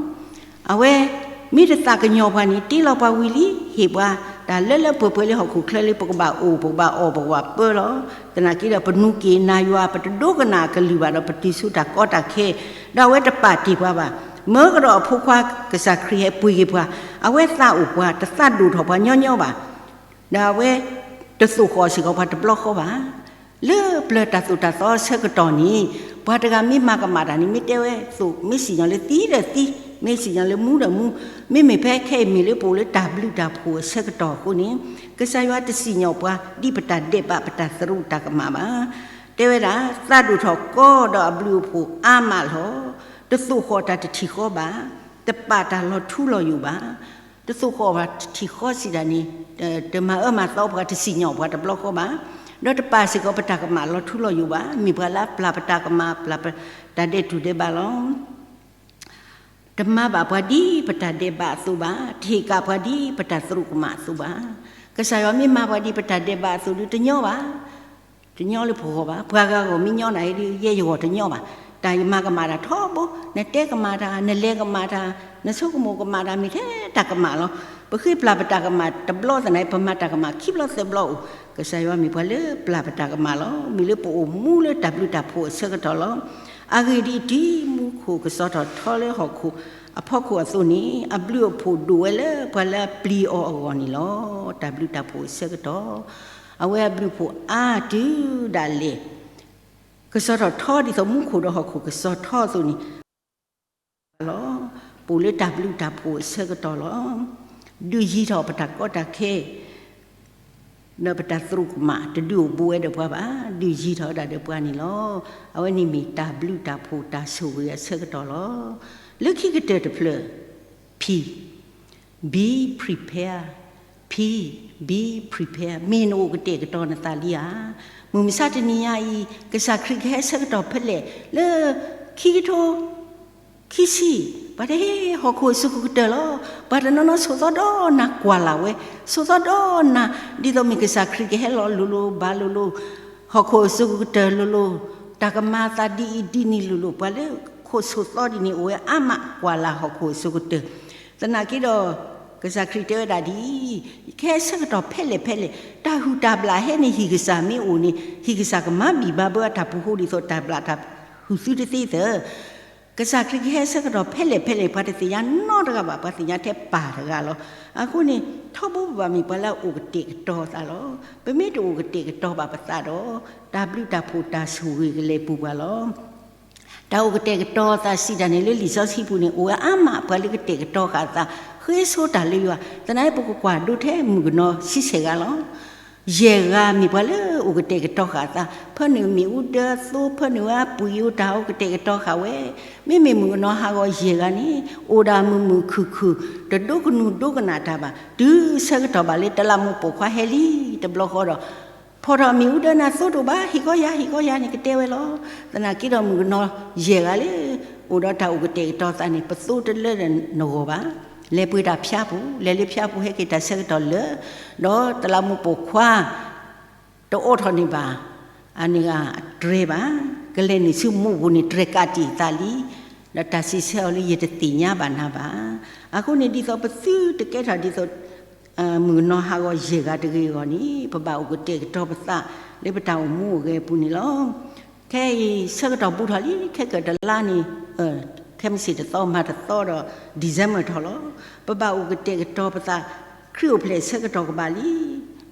အဝဲမ့ၢ်တသးကညီၤပှၤန့ၣ် တ့လီၤပှၤဝံၤလံ, ဟ့ၣ်ပှၤတၢ်လၢလၢပှဲၤပှဲၤလၢဟီၣ်ခိၣ်ချၢလၢ ပကဘၣ်အိၣ်, ပကဘၣ်အီၣ်, ပကဘၣ်ပၢလီၤ. သနာ်က့ဒီး ပနူးက့ၤနၤယွၤ, ပတဒိကနၣ်အကလုၢ်ဘၣ်ဒီး ပတုၤဆူတၢ်ကီတၢ်ခဲ, ဒီးအဝဲတပာ်တ့ၢ်ပှၤဘၣ်. မၢကဒီးအဖိခွါကစၢ်ခရံာ်ဟဲပှ့ၤက့ၤပှၤ, အဝဲသးအိၣ်ပှၤ, တသးဒိၣ်ထီၣ်ပှၤညီညီဘၣ်. ဒီးအဝဲတသိၣ်ဃီၣ်စ့ၢ်ကီးပှၤတဘျီဃီဘၣ်. လၢပျၢၤတၢ်သိၣ်တၢ်သီအဆၢကတီၢ်န့ၣ်, ပှၤတဂၤမ့ၢ်မၤကမၣ်တၢ်န့ၣ် မ့ၢ်တဲဝဲသိး, မ့ၢ်စံၣ်ညီၣ်လၢသံဒီးသံ, မ့ၢ်စံၣ်ညီၣ်လၢမူဒီးမူ, မ့မ့ၢ်ဖဲခဲအံၤမ့ၢ်လၢပအိၣ်လၢတၢ်ဘျုးတၢ်ဖှိၣ်အဆၢကတီၢ်အဃိန့ၣ်, ကစၢ်ယွၤတစံၣ်ညီၣ်ပှၤ ဒ်ပတၢ်ဒဲးဘး ပတၢ်သရူးတၢ်ကမၣ်ဘၣ်. တဲဝဲဒၣ်, သးဒိၣ်ထီၣ်ကီဒီးအဘျုးအဖှိၣ်အါမးလီၤ. တသိၣ်ဃီၣ်တၢ်တထံၣ်ဃီဘၣ်, တပာ်တၢ်လီၤထူလီၤယိာ်ဘၣ်. တသိၣ်ဃီၣ်ဘၣ်တထံၣ်ဃီစံးဒၣ်န့ၣ်, တမၤအၢမၤသီပှၤ, တစံၣ်ညီၣ်ပှၤတဘျီဃီဘၣ်, ဒီးတပာ်စ့ၢ်ကီးပတၢ်ကမၣ်လီၤထူလီၤယိာ်ဘၣ်, မ့ၢ်ပှၤလၢအပျၢ်ပတၢ်ကမၣ်, ပျၢ်ပတၢ်ဒဲးတူၢ်ဒဲးဘးလီၤ. တမၤဘၣ်ပှၤဒ်ပတၢ်ဒဲးဘးအသိးဘၣ်, တဟ့ၣ်ကၣ်ပှၤဒ်ပတၢ်သရူးကမၣ်အသိးဘၣ်. ကစၢ်ယွၤမ့ၢ်မၤပှၤဒ်ပတၢ်ဒဲးဘးအသိးဒီး တညီဘၣ်. တညီလၢပဂီၢ်ဘၣ်. ပှၤဂၤဂီၢ်မ့ၢ်ညီနၤအံၤဒီး ယဲယဂီၢ်တညီဘၣ်. တၢ်ယမၤကမၣ်တၢ်ထီဘိ, နတဲကမၣ်တၢ်, နလဲၤကမၣ်တၢ်, နဆိကမိၣ်ကမၣ်တၢ် မ့ၢ်ထဲတၢ်ကမၣ်လီၤ. ပဃ့ပျၢ်ပတၢ်ကမၣ်တဘျီသနာ်က့ ပမၤတၢ်ကမၣ်ခံဘျီသၢဘျီအိၣ်, ကစၢ်ယွၤမ့ၢ်ပှၤလၢပျၢ်ပတၢ်ကမၣ်လီၤ. မ့ၢ်လၢပအိၣ်မူလၢတၢ်ဘျုးတၢ်ဖှိၣ်အဆၢကတီၢ်လီၤ. အဂ့ၢ်ဒ်အံၤ, တုၤမူခိၣ်ကစီၤထီၣ်ထီလၢဟီၣ်ခိၣ်အဖီခိၣ်အသိးန့ၣ်, အဘျုးအဖှိၣ်ဒိၣ်ဝဲလၢပှၤလၢအပျံၤအီၤအဂီၢ်န့ၣ်လီၤ. တၢ်ဘျုးတၢ်ဖှိၣ်အဆၢကတီၢ် အဝဲအဘျုးအဖှိၣ်အါတုၤဒၣ်လဲာ်, ကစီၤထီၣ်ထီဒ်သိးမူခိၣ်ဒီးဟီၣ်ခိၣ်ကစီၤထီအသိးန့ၣ်လီၤ. ပအိၣ်လၢတၢ်ဘျုးတၢ်ဖှိၣ်အဆၢကတီၢ်လီၤ. ဒုးယံၤထီၣ်ပတၢ်ကီတၢ်ခဲ ဒီးပတၢ်သရူးကမၣ် တဒုးအိၣ်ဘူးဝဲဒီးပှၤဘၣ်, ဒုးယံၤထီၣ်ဝဲဒၣ်ဒီးပှၤန့ၣ်လီၤ. အဝဲန့ၣ်မ့ၢ်တၢ်ဘျုးတၢ်ဖှိၣ်တၢ်ဆိၣ်ဂ့ၤအဆၢကတီၢ်လီၤ. လၢခံကတၢၢ်တဖျၢၣ်, P, be prepare, P, be prepare, မ့ၢ်နအိၣ်ကတဲာ်ကတီၤနသးလံဧါ. မုၢ်မဆါတနံၤညါအံၤ ကစၢ်ခရံာ်ကဟဲဆၢကတီၢ်ဖဲလဲၣ်, လၢခံကထိ ခံဆံ, ပှၤတဟ့ၣ်ဟီၣ်ခိၣ်အစိၤကတၢၢ်လီၤ. ပှၤတနီၤနီၤဆိးသီဒီးနၤကွၢ်လၢ်ဝဲ, ဆိးသီဒီးနၤ, ဒ်သိးမ့ၢ်ကစၢ်ခရံာ်ကဟဲလီၤလိၤလိၤဘၣ်လိၤလိၤ, ဟီၣ်ခိၣ်အစိၤကတၢၢ်လိၤလိၤ, တၢ်ကမၤသးဒ်အံၤဒ်နံၤလိၤလိၤ, ပှၤလၢခိၣ်ဆိးသီဒ်န့ၣ်အိၣ်ဝဲအါမးကွၢ်လၢ်ဟီၣ်ခိၣ်အစိၤကတၢၢ်. သနာ်က့ဒီး ကစၢ်ခရံာ်တဲဝဲဒၣ်ဒ်အံၤ, ယကဟဲဆၢကတီၢ်ဖဲလဲၣ်ဖဲလဲၣ်, တၢ်ဟုၣ်တၢ်ဘျၣ်ဟဲန့ၣ် ဟံၣ်ကစၢ်မ့ၢ်အိၣ်န့ၣ် ဟံၣ်ကစၢ်ကမၤဘံၣ်မၤဘၢအတၢ်ပူၤဃိဒ်သိးတၢ်ဘျၣ်တၢ်ဟုၣ်သုတသ့သၢ. ကစၢ်ခရံာ်ကဟဲဆၢကတီၢ်ဖဲလဲၣ်ဖဲလဲၣ် ပှၤတသ့ၣ်ညါနီတဂၤဘၣ်, ပှၤသ့ၣ်ညါထဲပၢ်တဂၤလီၤ. အဃိန့ၣ် ထီဘိပဘၣ်မ့ၢ်ပှၤလၢအအိၣ်ကတဲာ်ကတီၤသးလီၤ. ပမ့ၢ်တအိၣ်ကတဲာ်ကတီၤဘၣ်ပသးဒီး တၢ်ဘျုးတၢ်ဖှိၣ်တၢ်ဆိၣ်ဂ့ၤကလဲၤပူၤပှၤလီၤ. တၢ်အိၣ်ကတဲာ်ကတီၤသးစံးတၢ်န့ၣ်လၢလံာ်စီဆှံပူၤန့ၣ် အိၣ်ဝဲအါမးပှၤလၢကတဲာ်ကတီၤဃာ်သး ဃ့ဆိတၢ်လၢယွၤ. သနာ်က့ပကကွၢ်ဒိထဲမုၣ်ကနီၤဆံဆဲၣ်ဂၤလီၤ. ယဲၢ်ဂၤမ့ၢ်ပှၤလၢအိၣ်ကတဲာ်ကတီၤဃာ်သး, ဖၢနုာ်မ့ၣ်အူဒၢအသိ, ဖၢနုာ်ဝဲအပှံာ်အူတၢ်အိၣ်ကတဲာ်ကတီၤဃာ်ဝဲ. မ့မ့ၢ်မုၣ်ကနီၤဟးဂီၤယဲၢ်ဂၤန့ၣ် အိၣ်ဒၣ်မုာ်မုာ်ခုၣ်ခုၣ်, တဒိကနူၤဒိကနၣ်တၢ်ဘၣ်, တုၤဆၢကတီၢ်ဘၣ်လၢတလးမူးပိာ်ခွါဟဲလံတဘျီဃီဒီး ဖီၣ်ထီၣ်မ့ၣ်အူဒၢနၤသိတအိၣ်ဘၣ်, ဟ့ၣ်ကီယၤ, ဟ့ၣ်ကီယၤန့ၣ် ကတဲဝဲလီၤ. သနာ်က့ဒီးမုၣ်ကနီၤယဲၢ်ဂၤလၢ အိၣ်ဒီးတၢ်အိၣ်ကတဲာ်ကတီၤသးန့ၣ် ပသိတလၢဒီးနဂီၢ်ဘၣ်. လဲၤပှ့ၤတၢ်ဖၠါပူၤ, လဲၤလၢဖၠါပူၤဟဲက့ၤတၢ်ဆၢကတီၢ်လၢာ်, ဒီးတလးမူးပိာ်ခွါ တအိးထီၣ်န့ၢ်ဘၣ်, အန့ၣ်ဂ့ၤအတြဲၤဘၣ်, ကလဲၤနုာ်ဆူမူးပူၤန့ၣ် တြဲၤကးတံာ်သးလံ, ဒီးတၢ်စံးဆၢအီၤလၢယတသ့ၣ်ညါဘၣ်နၤဘၣ်. အဃိန့ၣ်ဒ်သိးပသုတကဲထီၣ်ဒ်သိး မုၣ်ကနီၤဟးဂီၤယဲၢ်ဂၤတဂ့ၤအဂီၢ်န့ၣ် ပဘၣ်အိၣ်ကတဲာ်ကတီၤပသးလၢပတၢ်အိၣ်မူအိၣ်ဂဲၤအပူၤန့ၣ်လီၤ. ခဲအံၤဆၢကတီၢ်ဘူးထီၣ်လံ, ခဲကတလါန့ၣ်, ခဲမုၢ်ဆ့ၣ်တသီမၤတသီဒီး December ထီၣ်လီၤ. ပဘၣ်အိၣ်ကတဲာ်ကတီၤပသး, ခရံာ်အိၣ်ဖျဲၣ်ဆၢကတီၢ်ကဘၣ်လံ.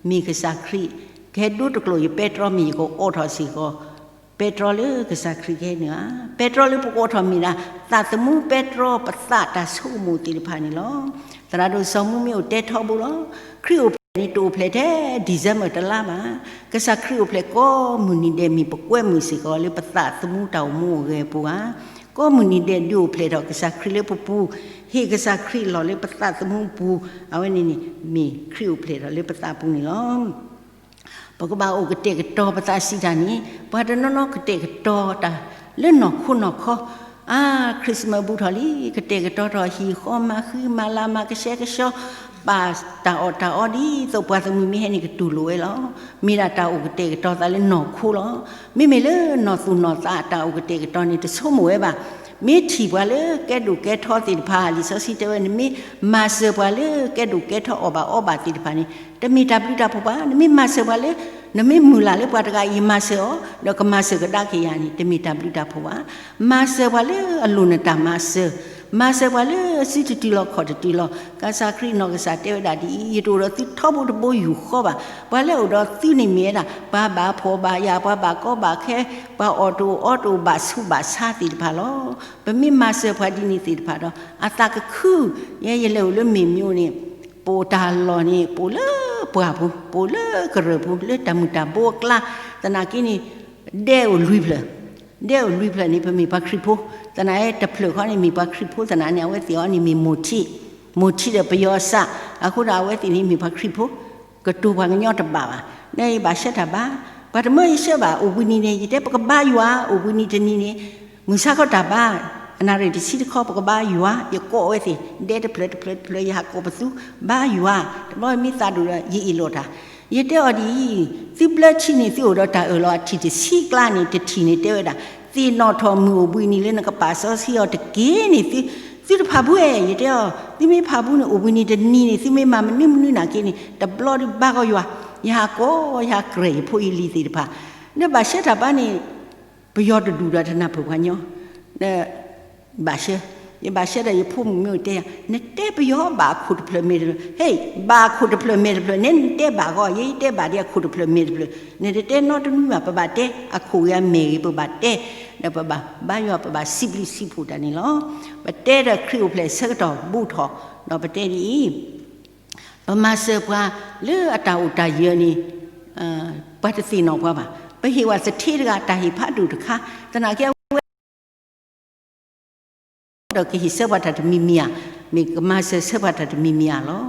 မ့ၢ်ကစၢ်ခရံာ် ကဟဲဒိတကျိာ်ယပဲတြီ မ့ၢ်ယကအိးထီၣ်စ့ၢ်ကီး ပဲတြီလၢကစၢ်ခရံာ်ကဟဲန့ၣ်ဧါ. ပဲတြီလၢပကအိးထီၣ်မ့ၢ်ဒၣ် သးသမူပဲတြီ ပသးတၢ်ဆိကမိၣ်သ့ၣ်တဖၣ်န့ၣ်လီၤ. သရၣ်ဒိၣ်စီၤမူမ့ၢ်အိၣ်တဲထီဘိလီၤ. ခရံာ်အိၣ်ဖျဲၣ်န့ၣ် တအိၣ်ဖျဲၣ်ထဲ December တလါဘၣ်. ကစၢ်ခရံာ်အိၣ်ဖျဲၣ်ကိးမုၢ်နံၤဒဲး မ့ၢ်ပကွဲမုာ်စ့ၢ်ကီးလၢပသးသမူတၢ်အိၣ်မူအိၣ်ဂဲၤအပူၤဧါ. ကိးမုၢ်နံၤဒဲးဒုးအိၣ်ဖျဲၣ်ထီၣ်ကစၢ်ခရံာ်လၢပပူၤ, ဟ့ၣ်ကစၢ်ခရံာ်လီၢ်လၢပသးသမူအပူၤ, အဝဲန့ၣ်န့ၣ် မ့ၢ်ခရံာ်အိၣ်ဖျဲၣ်ထီၣ်လၢပသးပူၤန့ၣ်လီၤ. ပကဘၣ်အိၣ်ကတဲာ်ကတီၤပသးစံးတၢ်န့ၣ်, ပှၤတနီၤနီၤကတဲာ်ကတီၤတၢ်လၢနီၢ်ခိနီၢ်ခီ, အါ Christmas ဘူးထီၣ်လံ, ကတဲာ်ကတီၤထီၣ်ဟံၣ်ဃီ မၤဃံမၤလၤ မၤကဆှဲကဆှီ, ပာ်တၢ်အီၣ်တၢ်အီဒ်သိးပှၤသမှံၤမ့ၢ်ဟဲန့ၣ် ကတူၢ်လိာ်ဝဲလီၤ. မ့ၢ်ဒၣ်တၢ်အိၣ်ကတဲာ်ကတီၤသးလၢနီၢ်ခိလီၤ. မ့မ့ၢ်လၢနီၢ်သူၣ်နီၢ်သးအတၢ်အိၣ်ကတဲာ်ကတီၤန့ၣ် တဆိကမိၣ်ဝဲဘၣ်. မ့ၢ်ထံၣ်ပှၤလၢကဲဒိၣ်ကဲထီသ့ၣ်တဖၣ်, လံာ်စီဆှံတဲဝဲ နမ့ၢ်မၤစၢၤပှၤလၢကဲဒိၣ်ကဲထီအီၣ်ဘၣ်အီဘၣ်သ့ၣ်တဖၣ်န့ၣ် တမ့ၢ်တၢ်ဘျုးတၢ်ဖှိၣ်ဘၣ်. နမ့ၢ်မၤစၢၤပှၤလၢ နမ့ၢ်မုၢ်လၢ်လၢပှၤတဂၤအံၤ ယမၤစၢၤအီၤ ဒီးကမၤစၢၤကဒါက့ၤယၤန့ၣ် တမ့ၢ်တၢ်ဘျုးတၢ်ဖှိၣ်ဘၣ်. မၤစၢၤပှၤလၢအလိၣ်နတၢ်မၤစၢၤ, မၤစၢၤပှၤလၢစုတတုၤလီၤခီၣ်တတုၤလီၤ. ကစၢ်ခရံာ်နီၢ်ကစၢ်တဲဝဲဒၣ်ဒ်အံၤ, ယတအိၣ်ဒီးသုထီဘိတဘိယူၢ်ဃီဘၣ်. ပှၤလၢအအိၣ်ဒီးသုန့ၣ်မ့ၢ်ဝဲဒၣ် ပှၤဘၣ်ဖှီၣ်ဘၣ်ယာ်, ပှၤဘၣ်ကီဘၣ်ခဲ, ပှၤအီၣ်တအိၣ်အီတအိၣ်ဘၣ်ဆူးဘၣ်ဆါသ့ၣ်တဖၣ်လီၤ. ပမ့ၢ်မၤစၢၤပှၤဒ်န့ၣ်သ့ၣ်တဖၣ်ဒီး အသးကခု, ယဲယလဲၤအိၣ်လၢမ့ၢ်မ့ၢ်န့ၣ် ပအိၣ်တၢ်လီၢ်န့ၣ် ပအိၣ်လၢပှၢ်ပူၤ, ပအိၣ်လၢကရၢၢ်ပူၤ လၢတၢ်မုၢ်တၢ်ဘိအကျါ, သနာ်က့န့ၣ် ဒဲအိၣ်လွံၢ်ဖျၢၣ်, ဒဲအိၣ်လွံၢ်ဖျၢၣ်န့ၣ် ပမ့ၢ်ပှၤခရံာ်ဖိ, သနာ်က့တဖျၢၣ်ဃီန့ၣ် မ့ၢ်ပှၤခရံာ်ဖိသနာ်န့ၣ် အဝဲသ့ၣ်အီၤန့ၣ်မ့ၢ်မိၢ်ထံး, မိၢ်ထံးဒီးပယီၤစၢ်, အဃိဒီးအဝဲသ့ၣ်န့ၣ်မ့ၢ်ပှၤခရံာ်ဖိ, ကတိၤပှၤကညီတဘၣ်ဘၣ်. နယဘၣ်ဆှၢတၢ်ဘါ, ပှၤတမၢယဆှၢဘၣ် အိၣ်ဘှံးနံၤန့ၣ် ယတဲပကဘါယွၤ အိၣ်ဘှံးနံၤတနံၤန့ၣ် မုၢ်ဆါခီတၢ်ဘါ, အနၣ်ရံၣ်တဆံတခီ ပကဘါယွၤ, ယကိးအဝဲသ့ၣ် ဒဲတဖျၢၣ်တဖျၢၣ်တဖျၢၣ် ယဟးကိးပသူ, ဘါယွၤ, တဘျီမ့ၢ်သးဒိၣ်ဒီး ယအ့ၣ်လိာ်တၢ်, ယတဲအီၤဒ်အံၤ, သုဘျၢထံန့ၣ် သုအိၣ်ဒီးတၢ်အၢၣ်လီၤအထံၣ်တဆံကျါန့ၣ် တထံၣ်န့ၣ်တဲဝဲဒၣ်, သ့ၣ်နီၣ်ထီၣ်မုၢ်အိၣ်ဘှံးနံၤလၢနကပာ်စီဆှံအီၤတက့ၢ်န့ၣ် သု, သုတဖးဖူဧါ, ယတဲအီၤ, သုမ့ၢ်ဖးဖူန့ၣ် အိၣ်ဘှံးနံၤတနံၤန့ၣ် သုမ့ၢ်မၤမနုၤမနုၤနာ်က့န့ၣ် တဘျီဒုးဘါကီယွၤ, ယဟးကိး ယဟးကြၢးယဖိယလံၤသ့ၣ်တဖၣ်, နဘၣ်ဆှၢတၢ်ဘါန့ၣ် ပယီၤတဒူၣ်ဒီးတနၢ်ပၢၢ်ပှၤညီ, ဘၣ်ဆှၢ, ယဘၣ်ဆှၢဒီးယဖိမုၣ်မ့ၢ်အိၣ်တဲယၤ, နတဲပယီၤဘၣ်အခိၣ်တဖျၢၣ်မဲာ်တဖျၢၣ်, ဟဲ, ဘၣ်အခိၣ်တဖျၢၣ်မဲာ်တဖျၢၣ်န့ၣ် နတဲဘၣ်ဂီၢ်, ယတဲဘၣ်ဒ်အခိၣ်တဖျၢၣ်မဲာ်တဖျၢၣ်, နတတဲနီတမံၤဘၣ်, ပဘၣ်တဲအခိၣ်ဂ့ၤအမဲာ်ဂ့ၤ ပဘၣ်တဲ, ဒီးပဘၣ်ဘါယွၤ ပဘၣ်စံးဘျုးစံးဖှိၣ်တၢ်န့ၣ်လီၤ. ပတဲဒီးခရံာ်အိၣ်ဖျဲၣ်ဆၢကတီၢ်ဘူးထီၣ်, ဒီးပတဲဒ်အံၤ ပမၤစၢၤပှၤလၢအတၢ်အိၣ်တၢ်ယၢၤန့ၣ် ပှၤတသ့ၣ်နီၣ်ပှၤဘၣ်. ပဟ့ၣ်ဝဲသထ့တဂၤ တၢ်ဟ့ၣ်ဖးဒိၣ်တခါ, သနာ်က့အဝဲ ဒီးကဟ့ၣ်ဆၢပှၤတၢ်တမံၤမံၤဧါ, မ့ၢ်ကမၤစၢၤဆၢပှၤတၢ်တမံၤမံၤဧါလီၤ.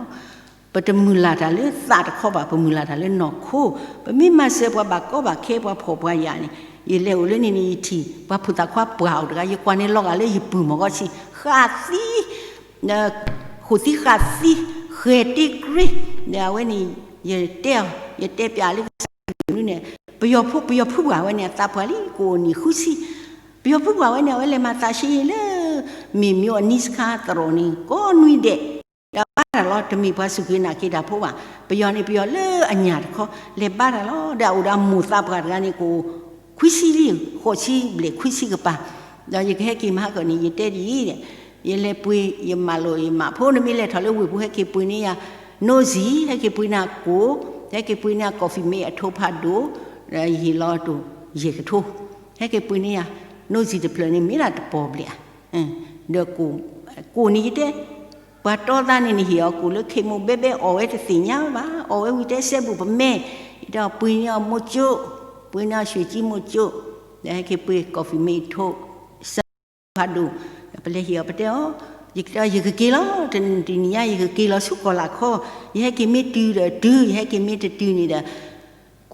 ပတမုၢ်လၢ်တၢ်လၢသးတခီဘၣ်, ပမုၢ်လၢ်တၢ်လၢနီၢ်ခိ, ပမ့ၢ်မၤစၢၤပှၤဘၣ်ကီဘၣ်ခဲ ပှၤဖှီၣ်ပှၤယာ်န့ၣ်, ယလဲၤအိၣ်လၢန့ၣ်န့ၣ် ယထံၣ် ပှၤဖိသၣ်ခွါပှၢ်အိၣ်တဂၤ ယကွၢ်န့ၣ်လီၤဂာ်လၢယပုၢ်မီၢ်ဂီၢ်ဆံး, ဃးသံ ဃိၣ်သံဃာ်သံ, ဃဲၤတ့ကြ့, ဒီးအဝဲန့ၣ် ယတဲအီၤ, ယတဲပျးလၢကစၢ်န့ၣ်, ပယီၤဖိ ပယီၤဖုပှၢ်ဝဲန့ၣ် အသးပှၢ်လံ ကအိၣ်နံၣ်ဃုဆံ, ပယီၤဖုပှၢ်ဝဲန့ၣ် အဝဲလဲၤမၤသးဆံးလၢ မ့ၢ်မ့ၢ်အနံၤစခါသရိာ်န့ၣ် ကိးနွံဒဲး, ဒီးဘါတၢ်လီၤ တမ့ၢ်ပှၤစူၢ်က့ၤနာ်က့ၤတၢ်ဖိဘၣ်, ပယီၤန့ၣ် ပယီၤလၢအညၣ်တခီ လဲၤဘါတၢ်လီၤ, ဒီးအအိၣ်ဒီးအမိၢ်သးပှၢ်တဂၤန့ၣ် ကအိၣ် ခွံဆံလံ, ဃိးဆံဘျဲၣ် ခွံဆံကပၤ, ဒီးယကဟဲက့ၤမၤဟါကီၢ်န့ၣ် ယတဲဒ်အံၤ, ယလဲၤပှ့ၤ ယမၤလိာ် ယမၤဖိ နမ့ၢ်လဲၤထီၣ်လၢဝ့ၢ်ပူၤ ဟဲက့ၤပှ့ၤန့ၢ်ယၤ နိစံ, ဟဲက့ၤပှ့ၤန့ၢ်ယၤကိၣ်, ဟဲက့ၤပှ့ၤန့ၢ်ယၤ coffee mate အထိဖးဒိၣ်, ဒီးယဟ့ၣ်လီၤတိၢ် ယဲၢ်ကထိ, ဟဲက့ၤပှ့ၤန့ၢ်ယၤ နိစံတဖျၢၣ်န့ၣ် မ့ၢ်ဒၣ်တပီၢ်ဘျဲၣ်ဧါ, ဒီးကိၣ်န့ၣ်ယတဲ ပှၤတီသးန့ၣ် နဟ့ၣ်အီၤကိၣ်လၢခ့မိၢ်ဘဲဘဲ အီၣ်ဝဲတသ့ၣ်ညါဝဲဘၣ်, အီၣ်ဝဲဝံၤတဲစဲဘူးပမဲ, ယတဲအီၤပှ့ၤန့ၢ်အီၤမိၢ်ကၠိ, ပှ့ၤန့ၢ်အီၤ ရွှေကြီး မိၢ်ကၠိ, ဒီးဟဲက့ၤပှ့ၤ coffee mate ထိ စဲဖးဒိၣ်, ဒီးပလဲၤဟ့ၣ်အီၤပတဲအီၤ, ယကတဲအီၤ ယကက့ၤလီၤ, တနံၤညါ ယကက့ၤလီၤဆူကီၢ်လၢ်ခီ, ယဟဲက့ၤမ့ၢ်တုၤဒီးတုၤ, ယဟဲက့ၤမ့ၢ်တတုၤန့ၣ်ဒီး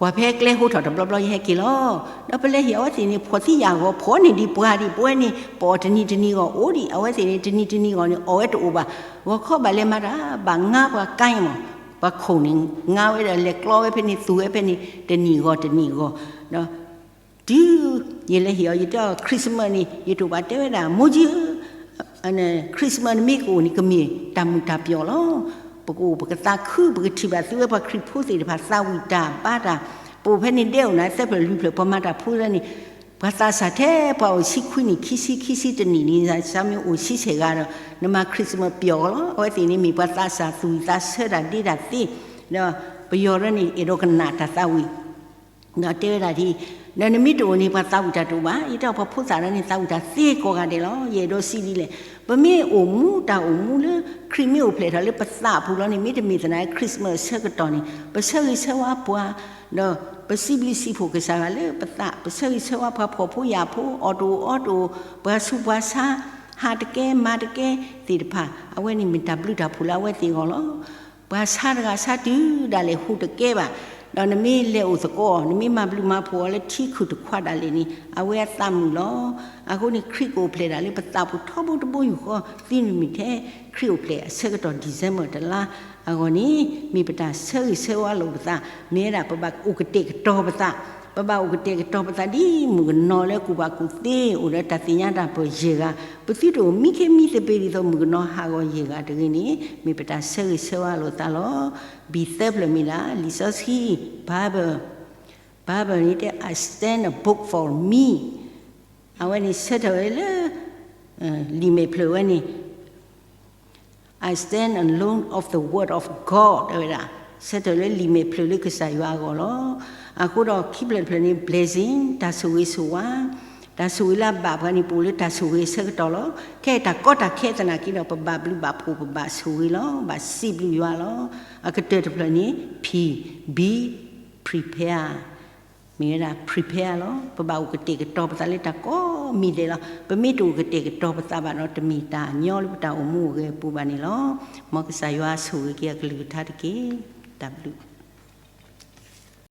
ကွၢ်ဖဲကျဲဟိထီၣ်တဘျီဘျီ ယဟဲက့ၤလီၤ. ဒီးပလဲၤဟ့ၣ်အဝဲသ့ၣ်န့ၣ် ဖှီၣ်သံယာ်ဂီၤ ဖှီၣ်န့ၢ်ဒံးပှၤဒံး ပဝဲန့ၣ် ပအီၣ်တနံၤတနံၤဂီၢ်အိၣ်ဒံး, အဝဲသ့ၣ်န့ၣ် တနံၤတနံၤဂီၢ်န့ၣ် အီၣ်ဝဲတအိၣ်ဘၣ်, ဂီၤခီဘၣ်လဲၤမၤတၢ် ဘၣ်ငါပှၤကါအံၤမး, ပှၤခိၣ်န့ၣ် ငါဝဲဒီးလဲၤကျီဝဲဖဲန့ၣ် သူၣ်ဝဲဖဲန့ၣ် တနံၤဂီၢ်တနံၤဂီၢ်, ဒီး တုၤ ယလဲၤဟ့ၣ်အီၤ ယတဲအီၤ Christmas န့ၣ် ယတအိၣ်ဘၣ်တဲဝဲဒၣ် မိၢ်ကၠိဧၢ, Christmas နမ့ၢ်ကအိၣ်န့ၣ် ကမ့ၢ်တၢ်မုာ်တၢ်ပျီၢ်လီၤ. ပကအိၣ်ပကသးခု ပကထံၣ်ဘၣ်သုဝဲပှၤခရံာ်ဖိသ့ၣ်တဖၣ် သးဝံၣ်တၢ်ဘါတၢ်, ပအိၣ်ဖဲန့ၣ်ဒဲအိၣ်နၤ သၢဖျၢၣ်လွံၢ်ဖျၢၣ် ပှၤမၤတၢ်ဖိလၢန့ၣ်, ပှၤသးစၢ်ထဲပှၤအိၣ်ဆံခွံနံၣ် ခံဆံ ခံဆံတနံၣ်န့ၣ် စၢ်မ့ၢ်အိၣ်ဆံဆဲၣ်ဂၤဒီး နမၤ Christmas ပျီၢ်လီၤ. အဝဲသ့ၣ်န့ၣ်မ့ၢ်ပှၤသးစၢ်သူၣ်ဝံၣ်သးဆၢတၢ်ဒ့တၢ်သ့, ဒီးပယီၤဒၣ်န့ၣ် အဲၣ်ဒိးကနၣ်တၢ်သးဝံၣ် ဒီးတဲဝဲဒၣ်ဒ်အံၤ, ဒီးနမ့ၢ်တအိၣ်န့ၣ် ပှၤသးဝံၣ်တၢ်တအိၣ်ဘၣ်. ယတဲအီၤ ပှၤဖိသၣ်ဒၣ်န့ၣ် သးဝံၣ်တၢ်သ့ကိးဂၤဒဲးလီၤ. ယအဲၣ်ဒိးစံးဒ်လဲၣ်, ပမ့ၢ်အိၣ်မူတၢ်အိၣ်မူလၢ ခရံာ်မ့ၢ်အိၣ်ဖျဲၣ်ထီၣ်လၢပသးပူၤလီၤန့ၣ် မ့တမ့ၢ်သနာ်က့ Christmas အဆၢကတီၢ်န့ၣ် ပဆၢဂ့ၤဆၢဝါပှၤ ဒီးပစံးဘျုးစံးဖှိၣ်ကစၢ်ယွၤလၢပသး, ပဆၢဂ့ၤဆၢဝါပှၤဖှီၣ်ဖိယာ်ဖိ, အီၣ်တအိၣ်အီတအိၣ်, ပှၤဆူးပှၤဆါ, ဟးတကဲမၤတကဲသ့ၣ်တဖၣ်, အဝဲန့ၣ်မ့ၢ်တၢ်ဘျုးတၢ်ဖှိၣ်လၢအဝဲသ့ၣ်အဂီၢ်လီၤ. ပှၤဆါတဂၤဆါတုၤဒၣ်လဲာ်ဟူးတကဲဘၣ်, ဒီးနမ့ၢ်လဲၤအိၣ်သကိးအီၤ, နမ့ၢ်မၤဘျုးမၤဖှိၣ်အီၤလၢထံခုၣ်တခွးဒၣ်လဲာ်န့ၣ် အဝဲအသးမုာ်လီၤ. အဃိန့ၣ် ခရံာ်ကအိၣ်ဖျဲၣ်ဒၣ်လၢပသးပူၤထီဘိတဘိယူၢ်ဃီ သုမ့ၢ်ထဲ ခရံာ်အိၣ်ဖျဲၣ်အဆၢကတီၢ် December တလါအဂီၢ်န့ၣ် မ့ၢ်ပတၢ်ဆၢဂ့ၤဆၢဝါလိာ်ပသး, မ့ၢ်ဝဲဒၣ်ပဘၣ်အိၣ်ကတဲာ်ကတီၤပသး, ပဘၣ်အိၣ်ကတဲာ်ကတီၤပသးဒ်မုၣ်ကနီၤလၢကူၣ်ဘၣ်ကူၣ်သ့ အိၣ်ဒီးတၢ်သ့ၣ်ညါတၢ်ပၢၢ်ယဲၢ်ဂၤ, ပသုတအိၣ်မံခ့မံသပ့ၤဒ်သိးမုၣ်ကနီၤဟးဂီၤယဲၢ်ဂၤတဂ့ၤန့ၣ် မ့ၢ်ပတၢ်ဆၢဂ့ၤဆၢဝါလိာ်သးလီၤ. ဘံၣ်သၢဖျၢၣ်မ့ၢ်ဒၣ် လံာ်စီဆှံ, Bible, Bible န့ၣ်တဲ I stand a book for me, အဝဲန့ၣ်ဆၢထၢၣ်ဝဲလၢ လံာ်မဲာ်ဖျၢၣ်ဝဲန့ၣ် I stand alone of the word of God တဲဝဲဒၣ်, ဆၢထၢၣ်လၢလံာ်မဲာ်ဖျၢၣ်လၢကစၢ်ယွၤအဂီၢ်လီၤ. အဃိဒီးခံဖျၢၣ်တဖျၢၣ်န့ၣ် blessing တၢ်ဆိၣ်ဂ့ၤဆိၣ်ဝါ, တၢ်ဆိၣ်ဂ့ၤလၢအဘၣ်ပှၤန့ၣ် ပအိၣ်လၢတၢ်ဆိၣ်ဂ့ၤအဆၢကတီၢ်လီၤ. ခဲအံၤတၢ်ကီတၢ်ခဲသနာ်က့ဒီး ပဘၣ်ဘျုးဘၣ်ဖှိၣ် ပဘၣ်ဆိၣ်ဂ့ၤလီၤ, ဘၣ်စံးဘျုးယွၤလီၤ. အကတၢၢ်တဖျၢၣ်န့ၣ် P, be prepare မ့ၢ်ဝဲဒၣ် prepare လီၤ. ပဘၣ်အိၣ်ကတဲာ်ကတီၤပသးလၢတၢ်ကိးမံၤဒဲးလီၤ. ပမ့ၢ်တအိၣ်ကတဲာ်ကတီၤပသးဘၣ်ဒီး တမ့ၢ်တၢ်ညီလၢပတၢ်အိၣ်မူအိၣ်ဂဲၤအပူၤဘၣ်န့ၣ်လီၤ. မ်ကစၢ်ယွၤဆိၣ်ဂ့ၤက့ၤအကလုၢ်ကထါတက့ၢ်. တၢ်ဘျုး